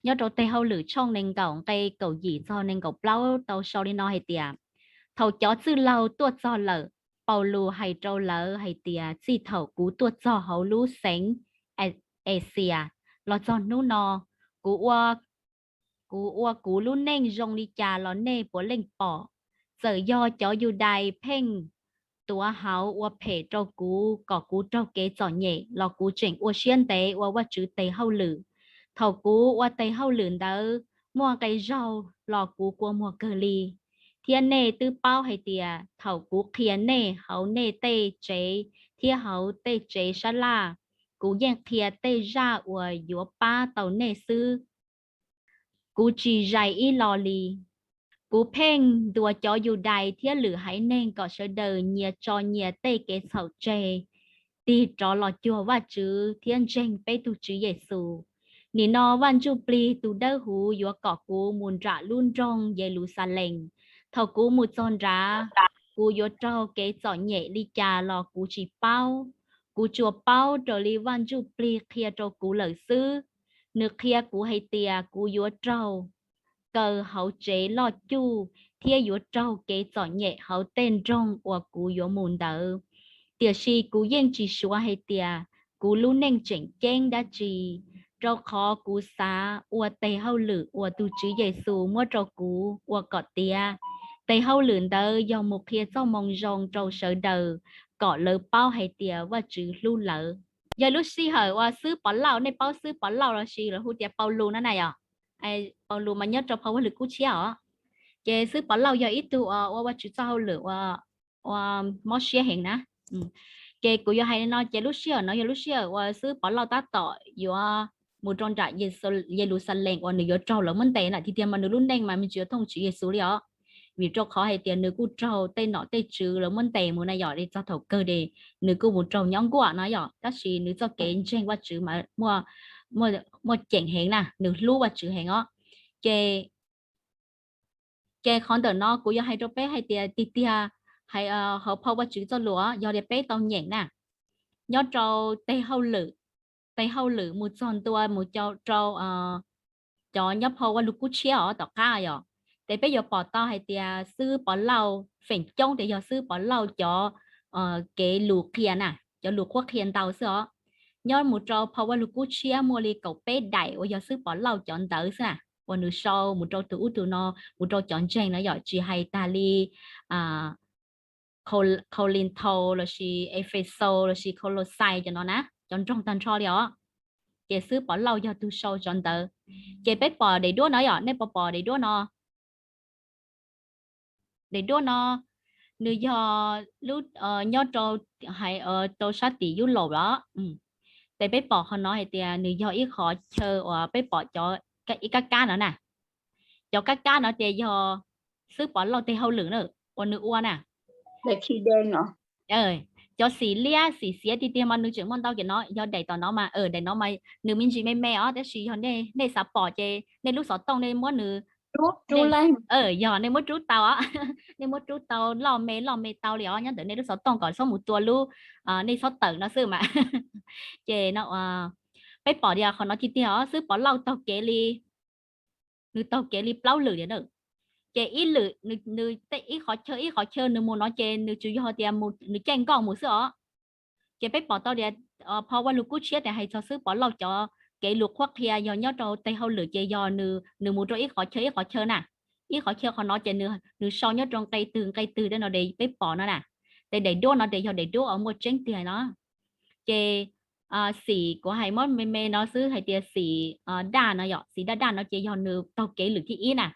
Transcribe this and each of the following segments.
nyob rau Tes Hauj Lwm tshooj nees nkaum nqe kaum yim txog nees nkaum plaub tau sau li no hais tias, thaum cov txwj laug tuaj txog lawm, Paulus hais rau lawv hais tias, txij thaum kuv tuaj txog hauv lub xeev Axias los txog hnub no, kuv ua kuv ua kuv lub neej zoo li cas los nej puav leej pom. Txawm yog cov Yudais pheej tuav hauv ua phem rau kuv kom kuv raug kev txom nyem los kuv tseem ua siab ntev ua Vajtswv tes hauj lwm. Thaum kuv ua tes hauj lwm ntawd muaj nqi zaug los kuv kua muag kawg li. Thiab nej twb paub hais tias thaum kuv qhia nej hauv nej tej tsev thiab hauv tej tsev sab laj, kuv yeej qhia tej zaj uas yuav pab tau nej xwb. Kuv tsis zais ib lo li. Kuv pheej ntuas cov Yudais thiab lwm haiv neeg kom sawv daws nyias tso nyias tej kev txhaum tseg, tig rov los cuag Vajtswv thiab ntseeg peb tus Tswv Yexus. Nim no Vaj Ntsujplig tus Dawbhuv yuav kom kuv mus nram lub nroog Yeluxalees. Thaum kuv mus txog nrad, kuv yuav raug kev txom nyem li cas los kuv tsis paub. Kuv tsuas paub raws li Vaj Ntsujplig qhia rau kuv lawm xwb. Nws qhia kuv hais tias kuv yuav raug kaw hauv tsev loj cuj thiab yuav raug kev txom nyem hauv tej nroog uas kuv yuav mus ntawd. Tiam sis kuv yeej tsis suav hais tias kuv lub neej tseem ceeb dab tsi, rau qhov kuv xav ua tes hauj lwm uas tus Tswv Yexus muab rau kuv ua kom tiav. Tes hauj lwm ntawd yog mus qhia Txojmoo Zoo rau sawv daws kom lawv paub hais tias Vajtswv hlub lawv. Yog lub sij hawm uas xib hwb Pov Lauj, nej paub xib hwb Pov Lauj los sis lawv hu tias Paulus no na yom? Paulus mas nyob rau phau Vaj Lug Kub Tshiab os. Ces xib hwb Pov Lauj yog ib tug ua Vajtswv txoj hauj lwm ua mob siab heev na. Ces kuv yuav hais li no, ces lub sij hawm no yog lub sij hawm uas xib hwb Pov Lauj tab tom yuav mus rau nram Yeluxalees uas nws yuav raug lawv muab ntes na. Tiag tiag mas nws lub neej mas me ntsis yuav thooj Tswv Yexus li os, vim rau qhov hais tias nws kuj raug tej nom tej tswv lawv muab ntes mus na yom, li txog thaum kawg es nws kuj mus raug nyob nkuaj no yom, tab sis nws txoj kev ntseeg Vajtswv mas muaj ceem heev na, nws hlub Vajtswv heev os. Ces ces qhov ntawm no kuv yuav hais rau peb hais tias tiag tiag, hais hauv phau Vajtswv txoj lus yog tias peb tau nyeem na, nyob rau tes hauj lwm, tes hauj lwm mus txog ntua mus rau cov nyob phau Vaj Lug Kub Tshiab os tom qab yom, ces peb yuav pom tau hais tias xib hwb Pov Lauj feem coob ces yog xib hwb Pov Lauj cov kev lus qhia na, cov lus qhuab qhia ntau xwb os. Nyob mus rau phau Vaj Lug Kub Tshiab muaj li kaum peb daim uas yog xib hwb Pov Lauj cov ntawv xwb na, uas nws sau mus rau tus ub tus no, mus rau cov ntseeg no yom, tsis hais tag li Kaulinthos lossis Efexus lossis Kaulauxais cov no na, cov nroog tag nrho li os. Ces xib hwb Pov Lauj yog tus sau cov ntawv. Ces peb pom daim duab no yom, nej puas pom daim duab no? Daim duab no nws yog lub nyob rau, hais rau sab tim Yulaus los. Ces peb pom qhov no hais tias nws yog ib qhov chaw uas peb pom cov ib kab kab no na. Cov kab kab no ces yog xib hwb Pov Lauj tes hauj lwm na, uas nws ua na. Cov xim liab xim xiav tiag tiag mas nws tseem muaj ntau ces no yog daim tom no mas, daim no mas nws me ntsis me me os, tab sis yog nej xav pom ces nej lub xov tooj nej muab nws, yog nej muab rub tau, nej muab rub tau loj me loj me tau li os, nyob ntawm nej lub xov tooj kom txhob mus tua lub, nej txhob tawm no xwb mas. Ces no peb pom tias qhov no tiag tiag os, xib hwb Pov Lauj taug kev li, nws taug kev li plaub lwm tiag na. Ces ib lwm nws, ib qhov chaw ib qhov chaw nws mus no ces nws tsuas yog tias nws caij nkoj mus xwb os. Ces peb pom tau tias phau Vaj Lug Kub Tshiab tias hais txog xib hwb Pov Lauj cov kev lus qhuab qhia yog nyob rau tes hauj lwm ces yog nws mus rau ib qhov chaw ib qhov chaw na. Ib qhov chaw qhov no ces nws sau nyob rau nqe twg nqe twg tej no es peb pom no na. Ces daim duab no ces yog daim duab uas muaj tseeb tiag no. Ces xim kuv hais muab me me no xwb hais tias xim daj no yom, xim daj daj no ces yog nws taug kev lwm thib ib na.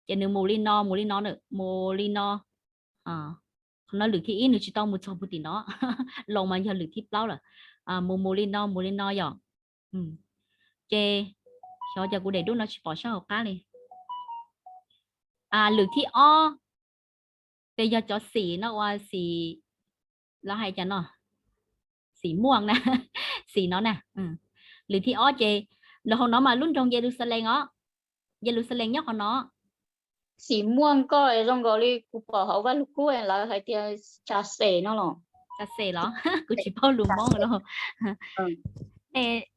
Ces nws mus li no mus li no, mus li no, qhov no lwm thib ib nws tsis tau mus txog puag tim no, los mas yog lwm thib plaub lawm. Mus mus li no mus li no yom. Ces xyov cas kuv daim duab no tsis pom sab hauv qab li. Lwm thib ob ces yog cov xim no ua xim, los hais cas no, xim muaj na, xim no na. Lwm thib ob ces los hauv no mas lub nroog Yeluxalees os, Yeluxalees nyob qhov no. Xim muaj nkoj zoo nkaus li kuv pom hauv Vaj Lug Kub lawv hais tias tsa xes no los. Tsa xes los? Kuv tsis paub lus Hmoob los.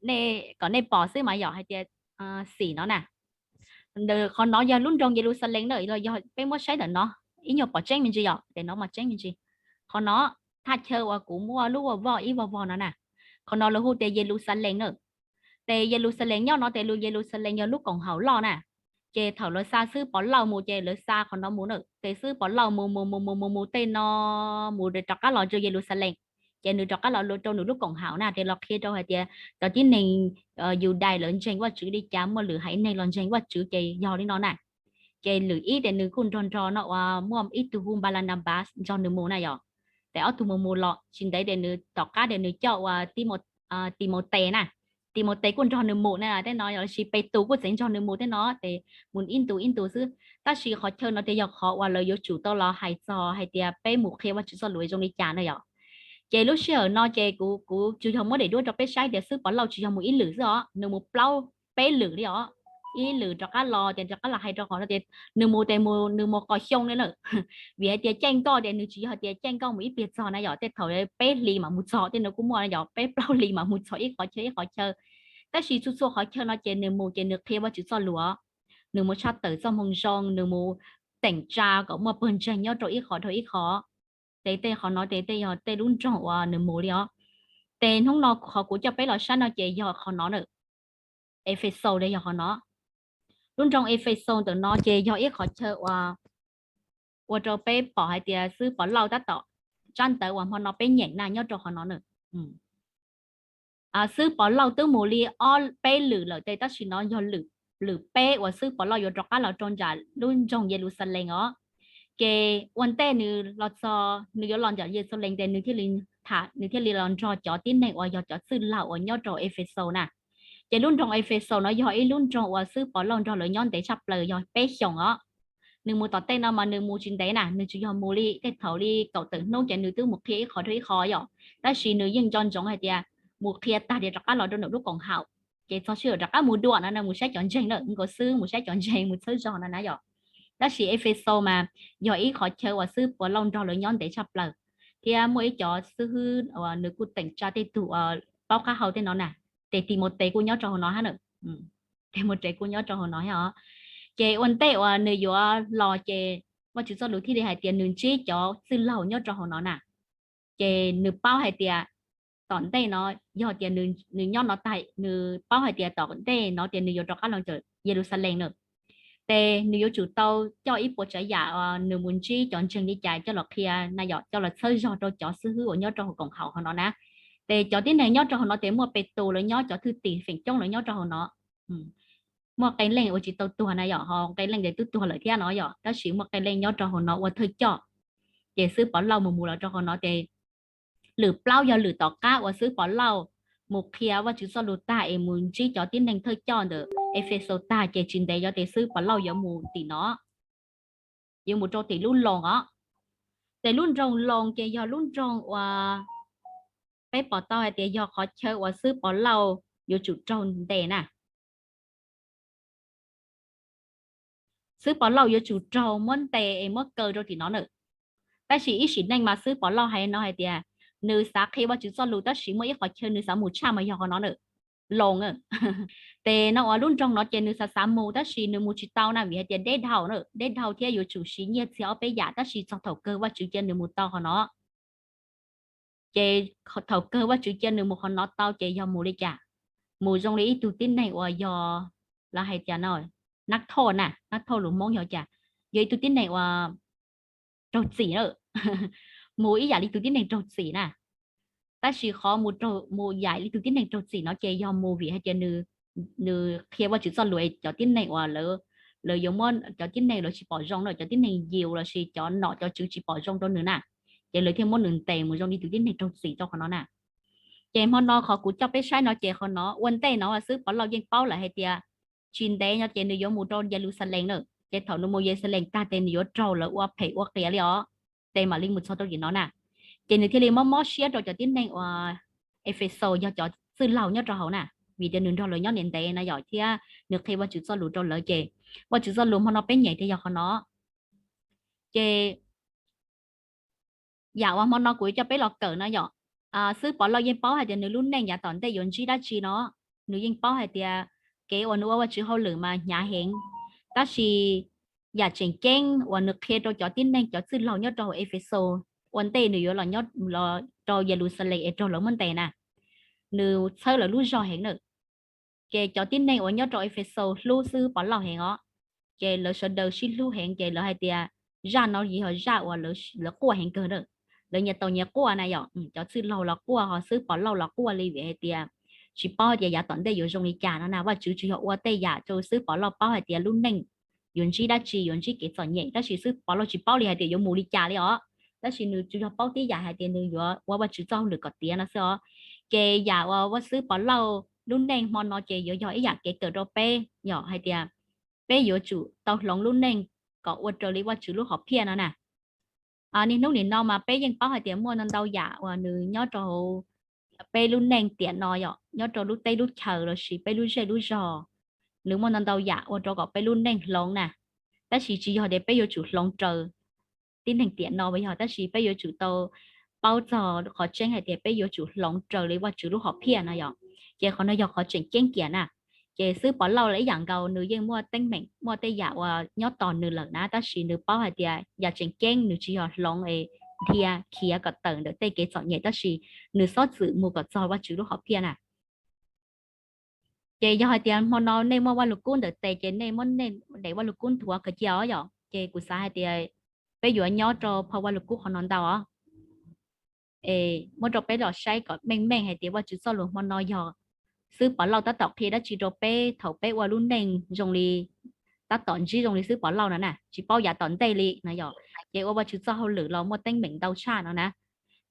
Nej kom nej pom xwb mas yom, hais tias xim no na. Qhov no yog lub nroog Yeluxalees na, los yog peb muab saib ntawm no, ib nyuag pom tseeb me ntsis yom, tes no mas tseeb me ntsis. Qhov no, thaj chaw uas kuv muaj lub voj ib vog vog no na, qhov no lawv hu tias Yeluxalees na. Tes Yeluxalees nyob no tes lub Yeluxalees yog lub koom haum loj na. Ces thaum lawv xa xwb Pov Lauj mus ces lawv xa qhov no mus na, tes xwb Pov Lauj mus mus mus mus mus mus tej no, mus rov qab los rau Yeluxalees. Ces nws rov qab los rau nws lub koom haum na, tes los qhia rau hais tias cov tib neeg Yudais lawv ntseeg Vajtswv li cas, muaj lwm haiv neeg los ntseeg Vajtswv ces yog li no na. Ces lwm ib tes nws kuj nrog nrog no uas muaj ib tug hu Npalanabas nrog nws mus na yom. Tes ob tug mus mus los tsis ntev tes nws tom qab tes nws coj uas Timautes na, Timautes kuj nrog nws mus na, tej no los sis Petus kuj txeev nrog nws mus tej no, tes mus ib ntus ib ntus xwb. Tab sis qhov chaw no tes yog qhov uas lawv yuav tsum tau los hais txog hais tias peb mus qhia Vajtswv txoj lus zoo li cas na yom. Ces lub sij hawm no ces kuv kuv tsuas yog muab daim duab rau peb saib tias xwb Pov Lauj tsis yog mus ib lwm xwb os, nws mus plaub peb lwm li os. Ib lwm rov qab los ces rov qab los hais rau qhov no tias nws mus tes mus nws mus qos xyoo li lawm. Vim hais tias caij nkoj tias nws tsis yog tias caij nkoj mus ib pliag txog na yom, tej thaum peb hlis mam mus txog, tej no kuj muaj na yom, peb plaub hlis mam mus txog ib qhov chaw ib qhov chaw. Tab sis txhua txhua qhov chaw no ces nws mus ces nws qhia Vajtswv txoj lus os, nws mus tshaj tawm txoj moo zoo, nws mus teem tsa kom muaj pawg ntseeg nyob rau ib qhov dhau ib qhov. Ces tej qhov no ces tej yog tej lub nroog uas nws mus li os. Ces hnub no qhov kuv coj peb los saib no ces yog qhov no na, Efexaus li yog qhov no. Lub nroog Efexaus ntawm no ces yog ib qhov chaw uas ua rau peb pom hais tias xwb Pov Lauj tab tom tsab ntawv uas hmo no peb nyeem na nyob rau qhov no na. Xwb Pov Lauj twb mus li ob peb lwm lawm tes tab sis no yog lwm peb uas xwb Pov Lauj yuav rov qab los rau nram lub nroog Yeluxalees os. Ces ua ntej nws los txog nws yuav los nram Yeluxalees ces nws thiaj li tham nws thiaj li los nrog cov tib neeg uas yog cov txwj laug uas nyob rau Efexaus na. Ces lub nroog Efexaus no yog ib lub nroog uas xwb Pov Lauj nrog lawv nyob ntev tshaj plaws yog peb xyoos os. Nws mus tom tej no mas nws mus tsis ntev na, nws tsuas yog mus li tej thaum li kaum tawm hnub ces nws twb mus qhia ib qho rau ib qho yom. Tab sis nws yeej nco ntsoov hais tias mus qhia tag ces rov qab los rau nws lub koom haum, ces txog sij hawm rov qab mus dua no na, mus saib cov ntseeg na, nkaus xwb mus saib cov ntseeg mus txhawb zog no na yom. Tab sis Efexaus mas yog ib qhov chaw uas xwb Pov Lauj nrog lawv nyob ntev tshaj plaws, thiab muaj ib cov xib hwb uas nws kuj teem tsa tej tug uas paub qab hau tej no na. Ces Timautes kuj nyob rau hauv no hab na. Timautes kuj nyob rau hauv no hab os. Ces ua ntej uas nws yuav los ces Vajtswv txoj lus thiaj li hais tias nws ntsib cov txwj laug nyob rau hauv no na. Ces nws paub hais tias tom ntej no yog tias nws nyob no tag nws paub hais tias tom ntej no tias nws yuav rov qab los Yeluxalees na. Ces nws yuav tsum tau coj ib puas tsav yam uas nws mus ntsib cov ntseeg li cas coj los qhia na yom, coj los txhawb zog rau cov xib hwb uas nyob rau hauv koom haum hauv no na. Ces cov tib neeg nyob rau hauv no ces muaj Petus lawv nyob, cov thwj tim feem coob lawv nyob rau hauv no. Muaj qee leej uas tsis tau tuag na yom, ho qee leej ces twb tuag lawm thiab no yom, tab sis muaj qee leej nyob rau hauv no ua thawj coj. Ces xwb Pov Lauj mus mus los rau hauv no ces lwm plaub yog lwm tom qab uas xwb Pov Lauj mus qhia Vajtswv txoj lus tag es mus ntsib cov tib neeg thawj coj ntawm Efexaus tag ces tsis ntev yog tias xwb Pov Lauj yuav mus tim no, yuav mus rau tim lub loos os. Ces lub nroog loos ces yog lub nroog uas peb pom tau hais tias yog qhov chaw uas xwb Pov Lauj yuav tsum raug ntes na. Xwb Pov Lauj yuav tsum raug muab ntes es muab kaw rau tim no na. Tab sis ib sim neej mas xwb Pov Lauj hais no hais tias nws xav qhia Vajtswv txoj lus tab sis muaj ib qhov chaw nws xav mus tshaj mas yog qhov no na, loos. Ces no uas lub nroog no ces nws xav xav mus tab sis nws mus tsis tau na vim hais tias deb dhau na, deb dhau thiab yuav tsum siv nyiaj txiag ob peb yam tab sis txog thaum kawg Vajtswv cia nws mus tau qhov no. Ces thaum kawg Vajtswv cia nws mus qhov no tau ces yog mus li cas? Mus zoo li ib tug tib neeg uas yog, lawv hais tias no, nab thoj na, nab thoj lus Hmoob yog cas? Yog ib tug tib neeg uas raug txim na, mus ib yam li tus tib neeg raug txim na. Tab sis qhov mus raug, mus yam li tus tib neeg raug txim no ces yog mus vim hais tias nws qhia Vajtswv txoj lus es cov tib neeg uas lawv, lawv yuav muab cov tib neeg lawv tsis pom zoo na, cov tib neeg Yus lossis cov nom cov tswv tsis pom zoo rau nws na, ces lawv thiaj muab nws ntes mus zoo li tus tib neeg raug txim rau qhov no na. Ces hmo no qhov kuv coj peb saib no ces qhov no ua ntej no xwb Pov Lauj yeej paub lawm hais tias tsis ntev no ces nws yuav mus rau Yeluxalees na. Ces thaum nws mus Yeluxalees tag ces nws yuav raug lawv ua phem ua qias li os, ces mam li mus txog rau tim no na. Ces nws thiaj li mob mob siab rau cov tib neeg uas Efexaus yog cov txwj laug nyob rau hauv na, vim tias nws nrog lawv nyob ntev ntev na yom thiab nws qhia Vajtswv txoj lus rau lawv ces Vajtswv txoj lus hmo no peb nyeem tias yog qhov no. Ces yam uas hmo no kuv yuav coj peb los kawm no yom, xwb Pov Lauj yeej paub hais tias nws lub neej yav tom ntej yuav ntsib dab tsi no, nws yeej paub hais tias kev uas nws ua Vajtswv hauj lwm mas hnyav heev, Tab sis yam tseem ceeb uas nws qhia rau cov tib neeg, cov txwj laug nyob rau hauv Efexus ua ntej nws yuav los rau Yeluxalees es raug lawv muab ntes na, nws txhawb lawv lub zog heev na. Ces cov tib neeg uas nyob rau Efexus hlub xib hwb Povlauj heev os, ces lawv sawv daws sib hlub heev ces lawv hais tias zaj no yog zaj uas lawv quaj heev kawg na. Lawv nyias tau nyias quaj na yom, cov txwj laug los quaj ho xib hwb Povlauj los quaj li vim hais tias tsis paub hais tias yav tom ntej yuav zoo li cas no na. Vajtswv tsis yog ua tej yam rau xib hwb Povlauj paub hais tias lub neej yuav ntsib dab tsi, yuav ntsib kev txom nyem, tab sis xib hwb Povlauj tsis paub li hais tias yuav mus li cas li os. Tab sis nws tsuas yog paub tib yam hais tias nws yuav ua Vajtswv txoj hauj lwm kom tiav no xwb os. Ces yam uas ua xib hwb Povlauj lub neej hmo no ces yuav yog ib yam kev kawm rau peb yom, hais tias peb yuav tsum tau hloov lub neej kom ua raws li Vajtswv lub hom phiaj no na. Niaj hnub nim no mas peb yeej paub hais tias muaj ntau ntau yam uas nws nyob rau hauv peb lub neej tiam no yom, nyob rau lub teb lub chaws los sis peb lub zej lub zog, nws muaj ntau ntau yam ua rau kom peb lub neej hloov na. Tab sis tsis yog tias peb yuav tsum hloov raws tib neeg tiam no yog, tab sis peb yuav tsum tau paub txog qhov tseeb hais tias peb yuav tsum hloov raws li Vajtswv lub hom phiaj no yom. Ces qhov no yog qhov tseem ceeb kiag na. Ces xib hwb Povlauj los ib yam nkaus, nws yeej muaj teeb meem muaj tej yam uas nyob tos nws lawm na, tab sis nws paub hais tias yam tseem ceeb nws tsis yog hloov es dhia khiav kom tawm ntawm tej kev txom nyem, tab sis nws xob txwm mus kom txog Vajtswv lub hom phiaj na. Ces yog hais tias hmo no nej muaj Vaj Lug Kub ntawm tes ces nej muab nej daim Vaj Lug Kub nthuav kawg cia os yom. Ces kuv xav hais tias peb yuav nyob rau phau Vaj Lug Kub qhov no ntau os. Es muab rau peb los saib kom meej meej hais tias Vajtswv txoj lus hmo no yog xib hwb Povlauj tab tom qhia dab tsi rau peb thaum peb ua lub neej zoo li, tab tom ntsib zoo li xib hwb Povlauj no na, tsis paub yav tom ntej li no yom. Ces ua Vajtswv txoj hauj lwm los muaj teeb meem ntau tshaj no na.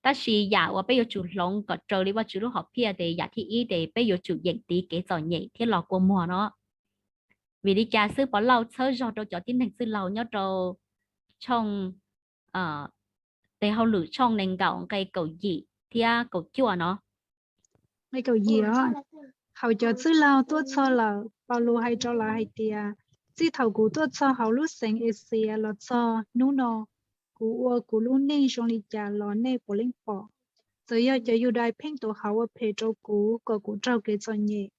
Tab sis yam uas peb yuav tsum hloov kom raws li Vajtswv lub hom phiaj ces yam thib ib ces peb yuav tsum yeem tiv kev txom nyem thiab los kua muag no. Vim li cas xib hwb Povlauj txhawb zog rau cov tib neeg txwj laug nyob rau tshooj Tes Hauj Lwm tshooj nees nkaum nqe kaum yim thiab kaum cuaj no? Nqe kaum yim, thaum cov txwj laug tuaj txog lawm, Paulus hais rau lawv hais tias, txij thaum kuv tuaj txog hauv lub xeev Axias los txog hnub no, kuv ua kuv lub neej zoo li cas los nej puav leej pom. Txawm yog cov Yudais pheej tuav hauv ua phem rau kuv kom kuv raug kev txom nyem,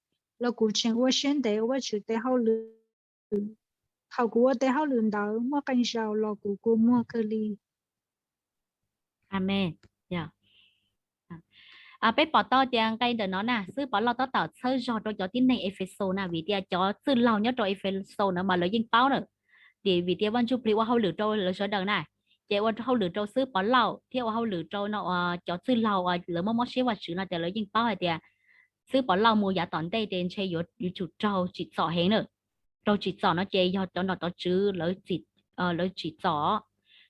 los kuv tseem ua siab ntev ua Vajtswv tes hauj lwm. Thaum kuv ua tes hauj lwm ntawd muaj qee zaus los kuv kua muag kawg li. Amees. Peb pom tau tias nqe ntawm no na, xib hwb Povlauj tab tom txhawb zog rau cov tib neeg Efexus na, vim tias cov txwj laug nyob rau Efexus na mas lawv yeej paub na, vim tias Vaj Ntsuj Plig ua hauj lwm rau lawv sawv daws na. Ces ua hauj lwm rau xib hwb Povlauj thiab ua hauj lwm rau no cov txwj laug uas lawv muaj mob siab Vajtswv no ces lawv yeej paub hais tias xib hwb Povlauj mus yav tom ntej ces ntshe yuav tsum raug tsim txom heev na. Raug tsim txom no ces yog cov nom cov tswv lawv tsim txom,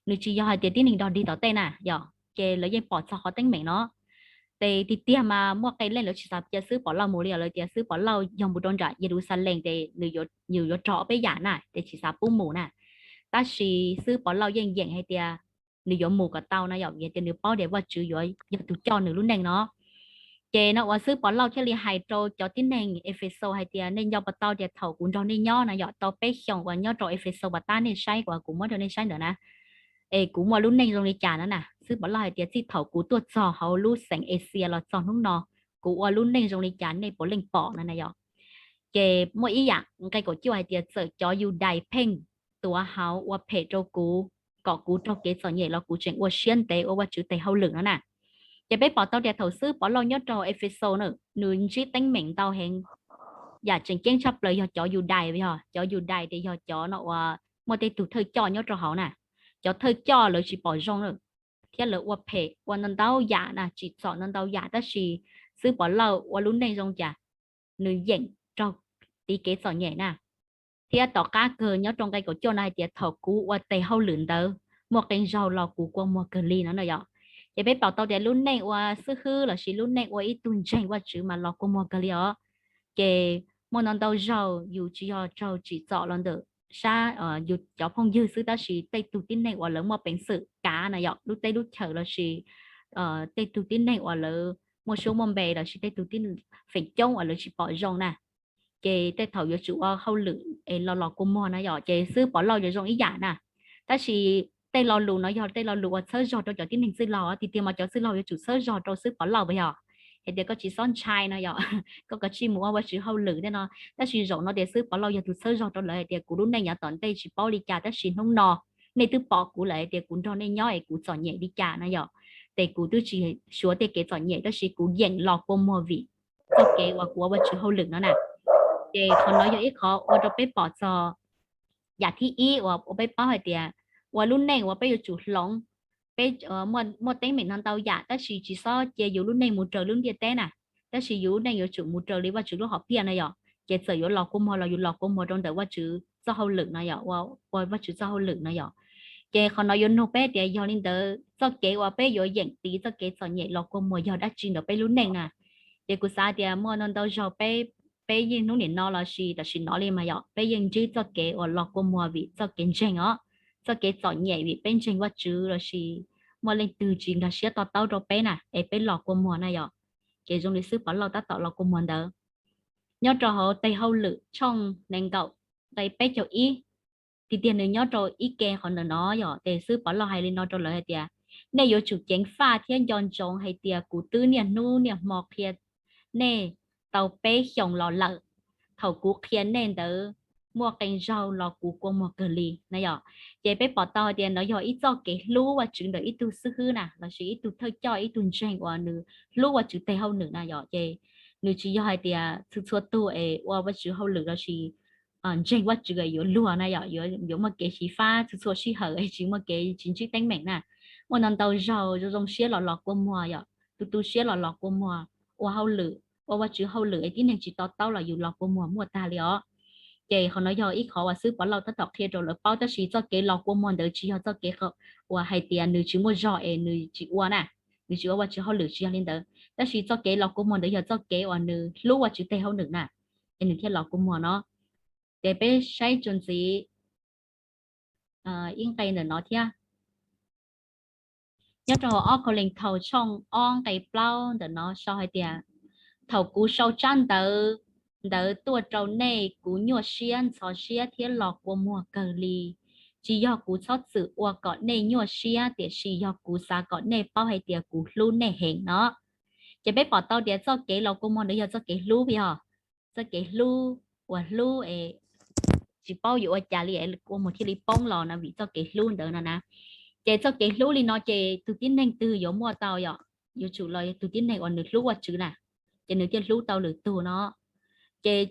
nws tsis yog hais tias tib neeg dog dig tom tej na yom. Ces lawv yeej pom txog qhov teeb meem no. Ces tiag tiag mas muaj qee leej lawv tsis xav cia xib hwb Povlauj mus li, lawv tias xib hwb Povlauj yog mus rau nram Yeluxalees ces nws yuav rog peb yam na, ces tsis xav pub mus na. Tab sis xib hwb Povlauj yeej yeem hais tias nws yuav mus kom tau na yom, vim tias nws paub tias Vajtswv yuav yog tus coj nws lub neej no. Ces no uas xib hwb Povlauj thiaj li hais rau cov tib neeg Efexus hais tias, nej nco puas tau tias thaum kuv nrog nej nyob na yom, tau peb xyoos uas nyob rau Efexus pas tab nej saib uas kuv muab rau nej saib ntawd na, es kuv muaj lub neej zoo li cas no na. Xib hwb Povlauj hais tias txij thaum kuv tuaj txog hauv lub xeev Axias los txog hnub no, kuv ua lub neej zoo li cas nej puav leej pom no na yom. Ces muaj ib yam nqe kaum cuaj hais tias txawm cov Yudais pheej tuav hauv ua phem rau kuv kom kuv raug kev txom nyem los kuv tseem ua siab ntev ua Vajtswv tes hauj lwm no na. Ces peb pom tau tias thaum xib hwb Povlauj nyob rau Efexus na, nws ntsib teeb meem ntau heev. Yam tseem ceeb tshaj plaws yog cov Yudais, yog cov Yudais ces yog cov no uas muaj tej tug thawj coj nyob rau hauv na. Cov thawj coj lawv tsis pom zoo na, thiab lawv ua phem ua ntau ntau yam na, tsim txom ntau ntau yam, tab sis xib hwb Povlauj ua lub neej zoo cas, nws yeem raug tiv kev txom nyem na. Thiab tom qab kawg nyob rau nqe kaum cuaj no hais tias thaum kuv ua tes hauj lwm ntawd muaj qee zaug los kuv kua muag kawg li no na yom. Ces peb pom tau tias lub neej ua xib hwb lossis lub neej ua ib tug ntseeg Vajtswv mas los kua muag kawg li os. Ces muaj ntau ntau zaug yus tsis yog raug tsim txom los ntawm sab yus cov phooj ywg xwb, tab sis tej tug tib neeg uas lawv muaj peev xwm kav na yom, lub teb lub chaws lossis tej tug tib neeg uas lawv muaj suab muaj npe lossis tej tug tib feem coob uas lawv tsis pom zoo na, ces tej thaum yuav tsum ua hauj lwm es los los kua muag na yom. Ces xib hwb Povlauj yuav zoo ib yam na. Tab sis tej lo lus no yog tej lo lus uas txhawb zog rau cov tib neeg txwj laug, tiag tiag mas cov txwj laug yuav tsum txhawb zog rau xib hwb Povlauj puas yog? hais tias koj tsis txhob ntshai no yom, koj kav tsij mus ua Vajtswv hauj lwm tej no. Tab sis zaum no tias xib Pov Lauj yog tus txhawb zog rau lawv hais tias kuv lub neej yav tom ntej tsis paub li cas, tab sis hnub no nej twb pom kuv lawm hais tias kuv nrog nej nyob es kuv txom nyem li cas no yom. Ces kuv twb tsis xyuas tej kev txom nyem, tab sis kuv yeem los kua muag vim txoj kev uas kuv ua Vajtswv hauj lwm no na. Ces qhov no yog ib qhov ua rau peb pom txog yam thib ib uas ua peb paub hais tias ua lub neej uas peb yuav tsum hloov, peb muaj teeb meem no ntau yam, tab sis tsis txhob cia yus lub neej mus raws lub ntiaj teb na, tab sis yus lub neej yuav tsum mus raws li Vajtswv lub hom phiaj no yom. Ces txawm yuav los kua muag los yus los kua muag rau ntawm Vajtswv txoj hauj lwm no yom, ua Vajtswv txoj hauj lwm no yom. Ces qhov no yuav nug peb tias yog li ntawd txoj kev uas peb yuav yeem tiv txoj kev txom nyem los kua muag yog dab tsi ntawm peb lub neej na. Ces kuv xav tias muaj no ntau zaug peb, peb yeej hnub nim no los sis tam sim no li mas yom, peb yeej ntsib txoj kev uas los kua muag vim txoj kev ntseeg os, txoj kev txom nyem vim peb ntseeg Vajtswv los sis muaj leej twg tsis nkag siab to taub rau peb na es peb los kua muag na yom. Ces zoo li xib Pov Lauj tab tom los kua muag ntawd. Nyob rau hauv tes hauj lwm tshooj nees nkaum nqe peb caug ib, tiag tiag nws nyob rau ib ke qhov ntawm no yom, ces xib Pov Lauj hais li no rau lawv hais tias nej yuav tsum ceev faj thiab nco ntsoov hais tias kuv twb niaj hnub niaj hmo qhia nej tau peb xyoos los lawm. Thaum kuv qhia nej ntawd muaj qee zaug los kuv kua muag kawg li na yom. Ces peb pom tau hais tias no yog ib txoj kev hlub Vajtswv ntawm ib tug xib hwb na los sis ib tug thawj coj ib tug ntseeg uas nws hlub Vajtswv tes hauj lwm na yom. Ces nws tsis yog hais tias txhua txhua tug es ua Vajtswv hauj lwm los sis ntseeg Vajtswv yuav luag na yom, yuav muaj kev xyiv fab txhua txhua sij hawm es tsis muaj kev tsis ntsib teeb meem na. Muaj no ntau zaug zoo zoo siab los los kua muag yom, tu tu siab los los kua muag ua hauj lwm, ua Vajtswv hauj lwm es tib neeg tsis to taub los yus los kua muag muaj tag li os. Ces qhov no yog ib qhov uas xib Pov Lauj tab tom qhia rau lawv paub, tab sis txoj kev los kua muag ntawd tsis yog txoj kev uas hais tias nws tsis muaj zog es nws tsis ua na, nws tsis ua Vajtswv hauj lwm, tsis yog li ntawd. Tab sis txoj kev los kua muag ntawd yog txoj kev uas nws hlub Vajtswv tes hauj lwm na, es nws thiaj los kua muag no. Ces peb saib tsuas ntxiv ib nqe ntawm no thiab. Nyob rau ob Kauleethaus tshooj ob nqe plaub ntawm no sau hais tias, thaum kuv sau tsab ntawv ntawd tuaj rau nej, kuv nyuaj siab ntxhov siab thiab los kua muag kawg li. Tsis yog kuv txhob txwm ua kom nej nyuaj siab, tiam sis yog kuv xav kom nej paub hais tias kuv hlub nej heev no. Ces peb pom tau tias txoj kev los kua muag ntawd yog txoj kev hlub yog, txoj kev hlub uas hlub es tsis paub yuav ua cas li es kua muag thiaj li poob los no vim txoj kev hlub ntawd no na. Ces txoj kev hlub li no ces tus tib neeg twg yuav muaj tau yom, yuav tsum los tus tib neeg uas nws hlub Vajtswv na, ces nws thiaj hlub tau lwm tus no. Ces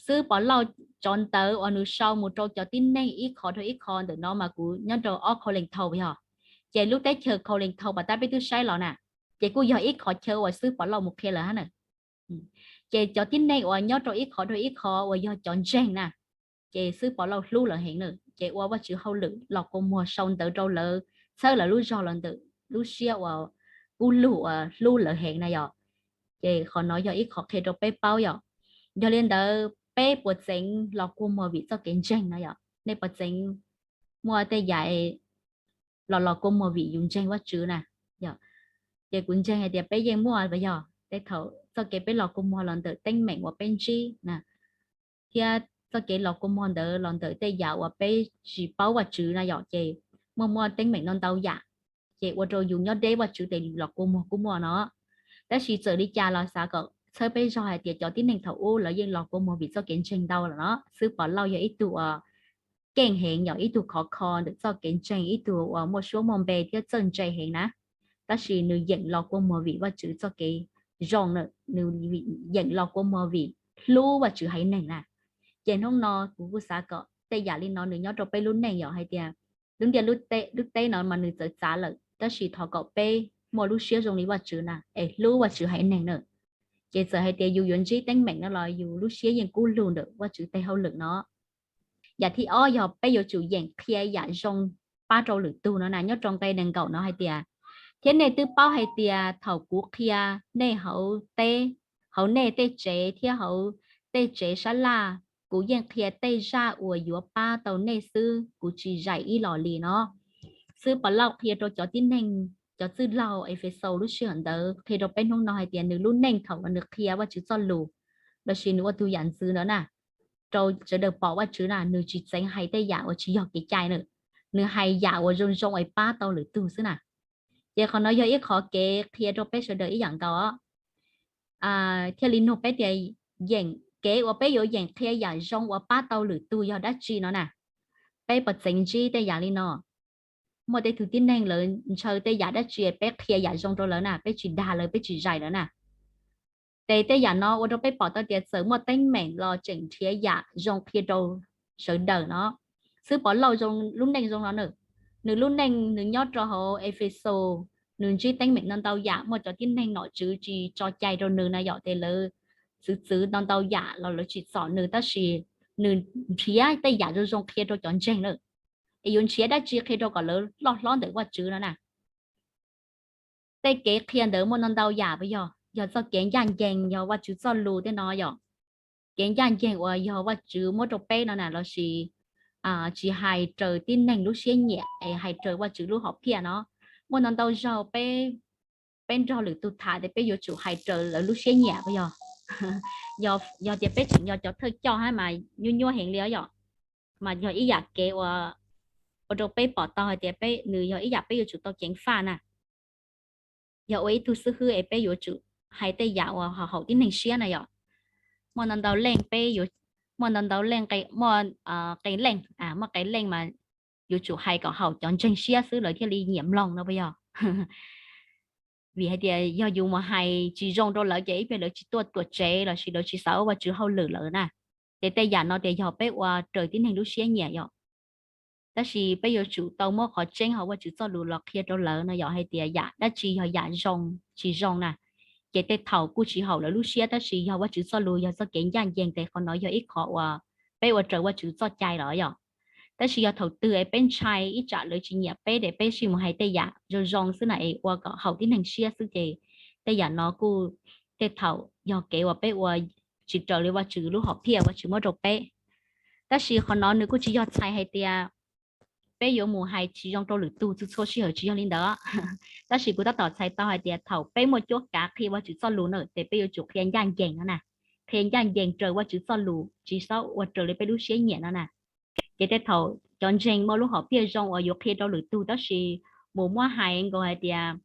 xib Pov Lauj tsov ntawv uas nws sau mus rau cov tib neeg ib qho rau ib qho ntawm no mas kuv nyob rau ob Kauleethaus yog, ces lub teb chaws Kauleethaus pas tab peb twb saib los na, ces kuj yog ib qhov chaw uas xib Pov Lauj mus qhia lawm hab na. Ces cov tib neeg uas nyob rau ib qho rau ib qho uas yog cov ntseeg na, ces xib Pov Lauj hlub lawv heev na, ces ua Vajtswv hauj lwm los kua muag sau ntawv rau lawv, txhawb lawv lub zog los ntawm lub siab uas kub lug uas hlub lawv heev na yom. Ces qhov no yog ib qhov qhia rau peb paub yom. Yog li ntawd peb puas txeev los kua muag vim txoj kev ntseeg no yom? Nej puas txeev muaj tej yam los los kua muag vim yus ntseeg Vajtswv na? Ces kuv ntseeg hais tias peb yeej muaj, yog tej thaum txoj kev peb los kua muag los ntawm teeb meem uas peb ntsib na, thiab txoj kev los kua muag ntawd los ntawm tej yam uas peb tsis paub Vajtswv na yom, ces muaj muaj teeb meem no ntau yam, ces ua rau yus nyob deb Vajtswv ces los kua muag kuj muaj no. Tab sis txawm li cas los xav kom txhawb peb zog hais tias cov tib neeg thaum ub lawv yeej los kua muag vim txoj kev ntseeg ntau lawm no. Xib Pov Lauj yog ib tug uas keej heev yom, ib tug khov kho ntawm txoj kev ntseeg, ib tug uas muaj suab muaj npe thiab txawj ntse heev na. Tab sis nws yeem los kua muag vim Vajtswv txoj kev zoo na, nws yeem los kua muag vim hlub Vajtswv haiv neeg na. Ces hnub no kuv kuj xav kom tej yam li no nws nyob rau peb lub neej yom, hais tias lub ntiaj lub teb no mas nws txawv txav lawm, tab sis thov kom peb muaj lub siab zoo li Vajtswv na es hlub Vajtswv haiv neeg na. Ces txawm hais tias yus yuav ntsib teeb meem no los yus lub siab yeej kub lug ntawm Vajtswv tes hauj lwm no. Yam thib ob yog peb yuav tsum yeem qhia yam zoo pab rau lwm tug no na. Nyob rau nqe nees nkaum no hais tias, thiab nej twb paub hais tias thaum kuv qhia nej hauv teb, hauv nej tej tsev thiab hauv tej tsev sab laj, kuv yeej qhia tej zaj uas yuav pab tau nej xwb, kuv tsis zais ib los li no. Xib Pov Lauj qhia rau cov tib neeg, cov txwj laug Efexus lub sij hawm ntawd qhia rau peb hnub no hais tias nws lub neej thaum uas nws qhia Vajtswv txoj lus lossis nws ua tus yam ntxwv ntawd na, rau sawv daws pom Vajtswv na, nws tsis txeev hais tej yam uas tsis yog kev cai na, nws hais yam uas zoo zoo es pab tau lwm tug xwb na. Ces qhov no yog ib qhov kev qhia rau peb sawv daws ib yam nkaus os. thiaj li nug peb tias yeem, kev uas peb yuav yeem qhia yam zoo uas pab tau lwm tus yog dab tsi no na. Peb puas txeev ntsib tej yam li no? Muaj tej tug tib neeg lawv ntshaw tej yam dab tsi peb qhia yam zoo rau lawv na, peb tsis dag lawv, peb tsis zais lawv na. Ces tej yam no ua rau peb pom tau tias txawm muaj teeb meem los tseem nrhiav yam zoo qhia rau sawv daws no. Xwb Pov Lauj lub neej zoo no na, nws lub neej nws nyob rau hauv Efexus, nws ntsib teeb meem no ntau yam, muaj cov tib neeg nom tswv tsis tso cai rau nws na yom, ces lawv txwv txwv no ntau yam los lawv tsim txom nws, tab sis nws nrhiav tej yam zoo zoo qhia rau cov ntseeg na. Es yuav nrhiav dab tsi qhia rau kom lawv loj hlob ntawm Vajtswv no na. Tej kev qhia ntawd muaj no ntau yam, puas yog? Yog txoj kev ncaj ncees, yog Vajtswv txoj lus tej no yom. Kev ncaj ncees uas yog Vajtswv muab rau peb no na, lossis tsis hais raws tib neeg lub siab nyiam es hais raws Vajtswv lub hom phiaj no. Muaj no ntau zaug peb, peb nrog lwm tus tham ces peb yuav tsum hais raws lawv lub siab nyiam, puas yog? Yog tias peb tseem yog cov thawj coj hab mas nyuaj nyuaj heev li os yom. Mas yog ib yam kev ua, ua rau peb pom tau hais tias peb, nws yog ib yam peb yuav tsum tau ceev faj na. Yog ua ib tug xib hwb es peb yuav tsum hais tej yam uas haum tib neeg siab na yom. Muaj ntau ntau leej peb yuav, muaj ntau ntau leej, muaj qee leej, muaj qee leej mas yuav tsum hais kom haum cov ntseeg siab xwb lawv thiaj li nyiam mloog no, puas yog? Vim hais tias yog yus mus hais tsis zoo rau lawv ces ib pliag lawv tsis tuaj tuam tsev lossis lawv tsis xav ua Vajtswv hauj lwm lawm na. Ces tej yam no tias yog peb ua raws tib neeg lub siab nyiam yom. Tab sis peb yuav tsum tau muab qhov tseeb hauv Vajtswv txoj lus los qhia rau lawv no yom, hais tias yam dab tsi yog yam zoo tsis zoo na. Ces tej thaum kuj tsis haum lawv lub siab, tab sis yog Vajtswv txoj lus yog txoj kev ncaj ncees ces qhov no yog ib qho uas peb ua raws Vajtswv txoj cai los yom. Tab sis yog thaum twg es peb ntshai ib tsam lawv tsis nyiam peb ces peb sib mus hais tej yam zoo zoo xwb na es ua kom haum tib neeg siab xwb ces tej yam no kuj tej thaum yog kev uas peb ua tsis raws li Vajtswv lub hom phiaj Vajtswv muab rau peb. Tab sis qhov no nws kuj tsis yog txhais hais tias peb yuav mus hais tsis zoo rau lwm tus txhua txhua sij hawm, tsis yog li ntawd. Tab sis kuv tab tom txhais tau hais tias thaum peb muaj cuab kav qhia Vajtswv txoj lus na ces peb yuav tsum qhia ncaj ncees no na, qhia ncaj ncees raws Vajtswv txoj lus, tsis txhob ua raws li peb lub siab nyiam no na. Ces tej thaum cov ntseeg muaj lub hom phiaj zoo uas yuav qhia rau lwm tus tab sis mus muab hais nkaus hais tias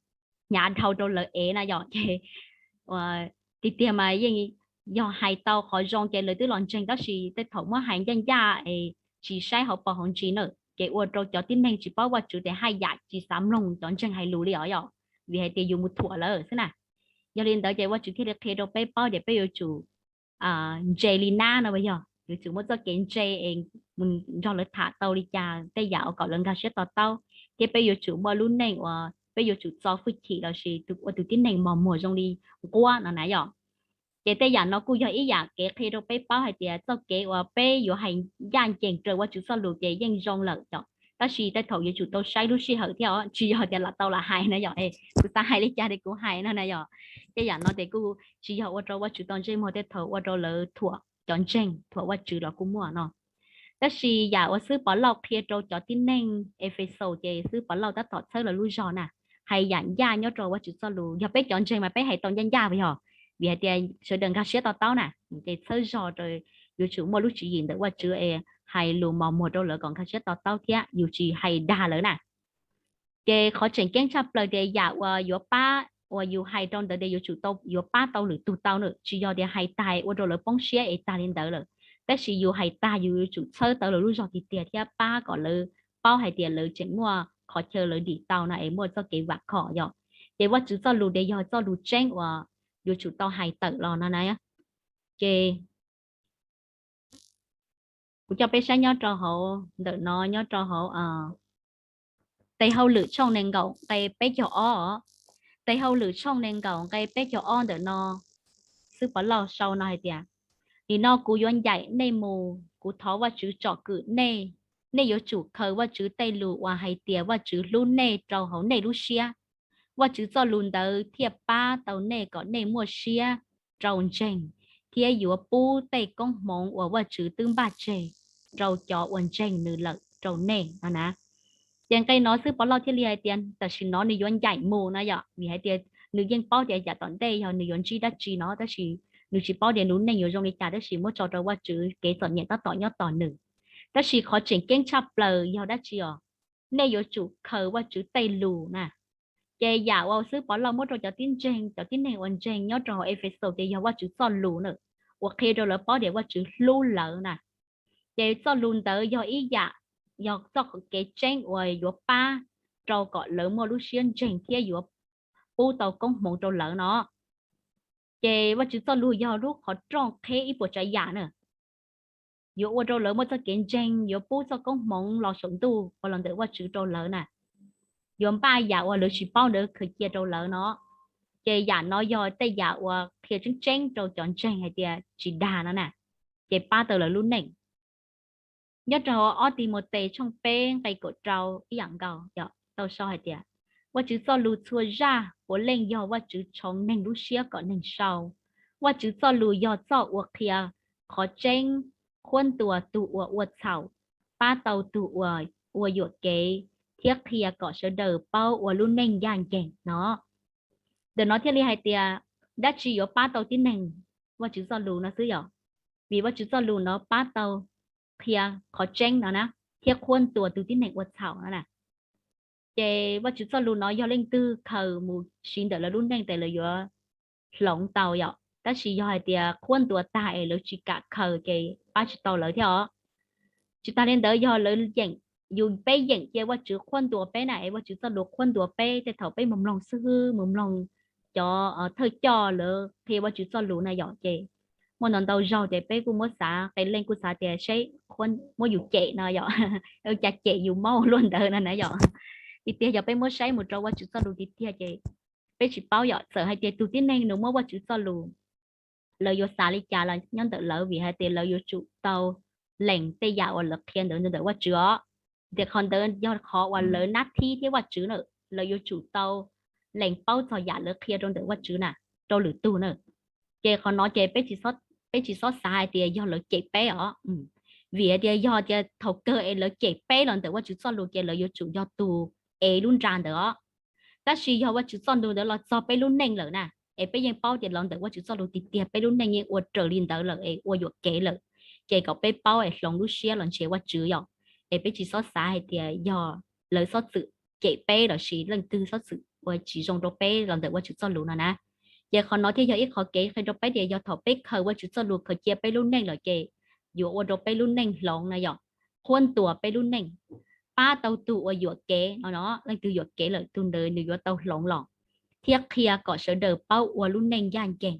hnyav dhau rau lawv ev na yom, ces tiag tiag mas yeej yog hais tau qhov zoo ces lawv twb los ntseeg, tab sis tej thaum muab hais ncaj ncaj es tsis saib hauv paus hauv ntsis na, ces ua rau cov tib neeg tsis paub Vajtswv ces haj yam tsis xav mloog cov ntseeg hais lus li os yom, vim hais tias yus mus thuam lawv xwb na. Yog li ntawd ces Vajtswv thiaj li qhia rau peb paub tias peb yuav tsum ntse li nab no, yog yuav tsum muaj txoj kev ntse es mus nrog lawv tham tau li cas, tej yam uas kom lawv nkag siab to taub, thiab peb yuav tsum muaj lub neej uas peb yuav tsum txo hwj chim lossis ua tus tib neeg mos muag zoo li nquab no na yom. Ces tej yam no kuj yog ib yam kev qhia rau peb paub hais tias txoj kev uas peb yuav hais ncaj ncees raws Vajtswv txoj lus ces yeej zoo lawm yom, tab sis tej thaum yuav tsum tau saib lub sij hawm thiab os, tsis yog tias lam tau lam hais na yom, kuv xav hais li cas ces kuv hais no na yom. Tej yam no ces kuj tsis yog ua rau Vajtswv tau ntsej muag, tej thaum ua rau lawv thuam cov ntseeg, thuam Vajtswv los kuj muaj no. Tab sis yam uas xib hwb Pov Lauj qhia rau cov tib neeg Efexus ces xib hwb Pov Lauj tab tom txhawb lawv lub zog na, hais yam ncaj nyob rau Vajtswv txoj lus. Yog peb cov ntseeg mas peb hais tau ncaj ncaj puas yog? Vim hais tias sawv daws nkag siab to taub na, ces txhawb zog rau yuav tsum muaj lub tswv yim ntawm Vajtswv es hais lus mos muag rau lawv kom nkag siab to taub thiab yus tsis hais dag lawv na. Ces qhov tseem ceeb tshaj plaws tias yam uas yuav pab, uas yus hais rau ntawd tias yuav tsum tau, yuav pab tau lwm tus tau na, tsis yog tias hais tag ua rau lawv poob siab es tag li ntawd lawm. Tab sis yus hais tag yus yuav tsum txhawb tau lawv lub zog tiag tiag thiab pab kom lawv paub hais tias lawv tseem muaj qhov chaw lawv dim tau no es muaj txoj kev vam khom yom. Ces Vajtswv txoj lus tias yog txoj lus tseeb uas yuav tsum tau hais tawm los no na. Ces kuv coj peb saib nyob rau hauv ntawm no, nyob rau hauv Tes Hauj Lwm tshooj nees nkaum nqe peb caug ob. Tes Hauj Lwm tshooj nees nkaum nqe peb caug ob ntawm no, xib hwb Pov Lauj sau no hais tias, nim no kuv yuav ncaim nej mus, kuv thov Vajtswv tsom kwm nej. Nej yuav tsum khaws Vajtswv tej lus uas hais tias Vajtswv hlub nej rau hauv nej lub siab. Vajtswv txoj lus ntawd thiaj pab tau nej kom nej muaj siab rau ntseeg, thiab yuav pub tej koob hmoov uas Vajtswv twb npaj tseg rau cov uas ntseeg nws lawm rau nej no na. Ces nqe no xib hwb Pov Lauj thiaj li hais tias tam sim no nws yuav ncaim mus no yom, vim hais tias nws yeej paub tias yav tom ntej yog nws yuav ntsib dab tsi no, tab sis nws tsis paub tias nws lub neej yuav zoo li cas, tab sis muab tso rau Vajtswv, kev txom nyem tab tom nyob tos nws. Tab sis qhov tseem ceeb tshaj plaws yog dab tsi os? Nej yuav tsum khaws Vajtswv tej lus na. Ces yam uas xib Pov Lauj muab rau cov tib neeg, cov tib neeg uas ntseeg nyob rau hauv Efexus ces yog Vajtswv txoj lus na, uas qhia rau lawv paub tias Vajtswv hlub lawv na. Ces txoj lus ntawd yog ib yam, yog txoj kev tseeb uas yuav pab rau kom lawv muaj lub siab ntseeg thiab yuav pub tau koob hmoov rau lawv no. Ces Vajtswv txoj lus yog lub qhov rooj qheb ib puas tsav yam na, yuav ua rau lawv muaj txoj kev ntseeg, yuav pub txoj koob hmoov los saum ntuj uas los ntawm Vajtswv rau lawv na, yuav npaj yam uas lawv tsis paub ntawd khaws cia rau lawv no. Ces yam no yog tej yam uas qhia tseeb tseeb rau cov ntseeg hais tias tsis dag no na, ces pab tau lawv lub neej. Nyob rau ob Timautes tshooj peb nqe kaum rau ib yam nkaus tau sau hais tias, Vajtswv txoj lus txhua zaj puav leej yog Vajtswv tshoov neeg lub siab kom neeg sau. Vajtswv txoj lus yog txoj uas qhia qhov tseeb, qhuab ntuas tus uas ua txhaum, pab tau tus uas ua yuam kev, thiab qhia kom sawv daws paub ua lub neej ncaj ncees no. Ntawm no thiaj li hais tias dab tsi yuav pab tau tib neeg? Vajtswv txoj lus no xwb yom. Vim Vajtswv txoj lus no pab tau qhia qhov tseeb no na, thiab qhuab ntuas tus tib neeg ua txhaum no na. Ces Vajtswv txoj lus no yog leej twg khaws mus siv ntawm lawv lub neej ces lawv yuav hloov tau yom. Tab sis yog hais tias qhuab ntuas tag es lawv tsis kam khaws ces pab tsis tau lawv thiab os. Tsis tas li ntawd yog lawv yeem, yus peb yeem cia Vajtswv qhuab ntuas peb na, es Vajtswv txoj lus qhuab ntuas peb tej thaum peb mus mloog xib hwb, mus mloog cov thawj coj lawv qhia Vajtswv txoj lus na yom. Ces muaj ntau ntau zaug ces peb kuj muab xav, qee leej kuj xav tias seb muab yus cem no yom, cas cem yus mob luaj ntawd no na yom. Tiag tiag yog peb muab saib mus rau Vajtswv txoj lus tiag tiag ces peb tsis paub yom. Txawm hais tias tus tib neeg nws muab Vajtswv txoj lus, lawv yuav xav li cas los nyob ntawm lawv, vim hais tias lawv yuav tsum tau lees tej yam uas lawv qhia ntawd ntawm Vajtswv os. Tias qhov ntawd yog qhov uas lawv nab thib thiab Vajtswv na, lawv yuav tsum tau lees paub txog yam lawv qhia rau ntawm Vajtswv na, rau lwm tug na. Ces qhov no ces peb tsis txhob xav hais tias yog lawv cem peb os. Vim hais tias yog tias thaum kawg es lawv cem peb los ntawm Vajtswv txoj lus ces lawv yuav tsum yog tus ev lub nra ntawd os. Tab sis yog Vajtswv txoj lus ntawd los txog peb lub neej lawm na, es peb yeej paub tias los ntawm Vajtswv txoj lus tiag tiag peb lub neej yeej ua raws li ntawd lawm es ua yuam kev lawm, ces kom peb paub es hloov lub siab los ntseeg Vajtswv yom. Es peb tsis txhob xav hais tias yog lawv txhob txwm cem peb los sis leej twg txhob txwm ua tsis zoo rau peb los ntawm Vajtswv txoj lus no na. Ces qhov no thiaj yog ib qhov kev qhia rau peb tias yog thaum peb khaws Vajtswv txoj lus khaws cia peb lub neej lawm ces yuav ua rau peb lub neej hloov na yom, qhuab ntuas peb lub neej, pab tau tus uas yuam kev no, leej twg yuam kev lawm tus ntawd nws yuav tau hloov los, thiab qhia kom sawv daws paub ua lub neej ncaj ncees.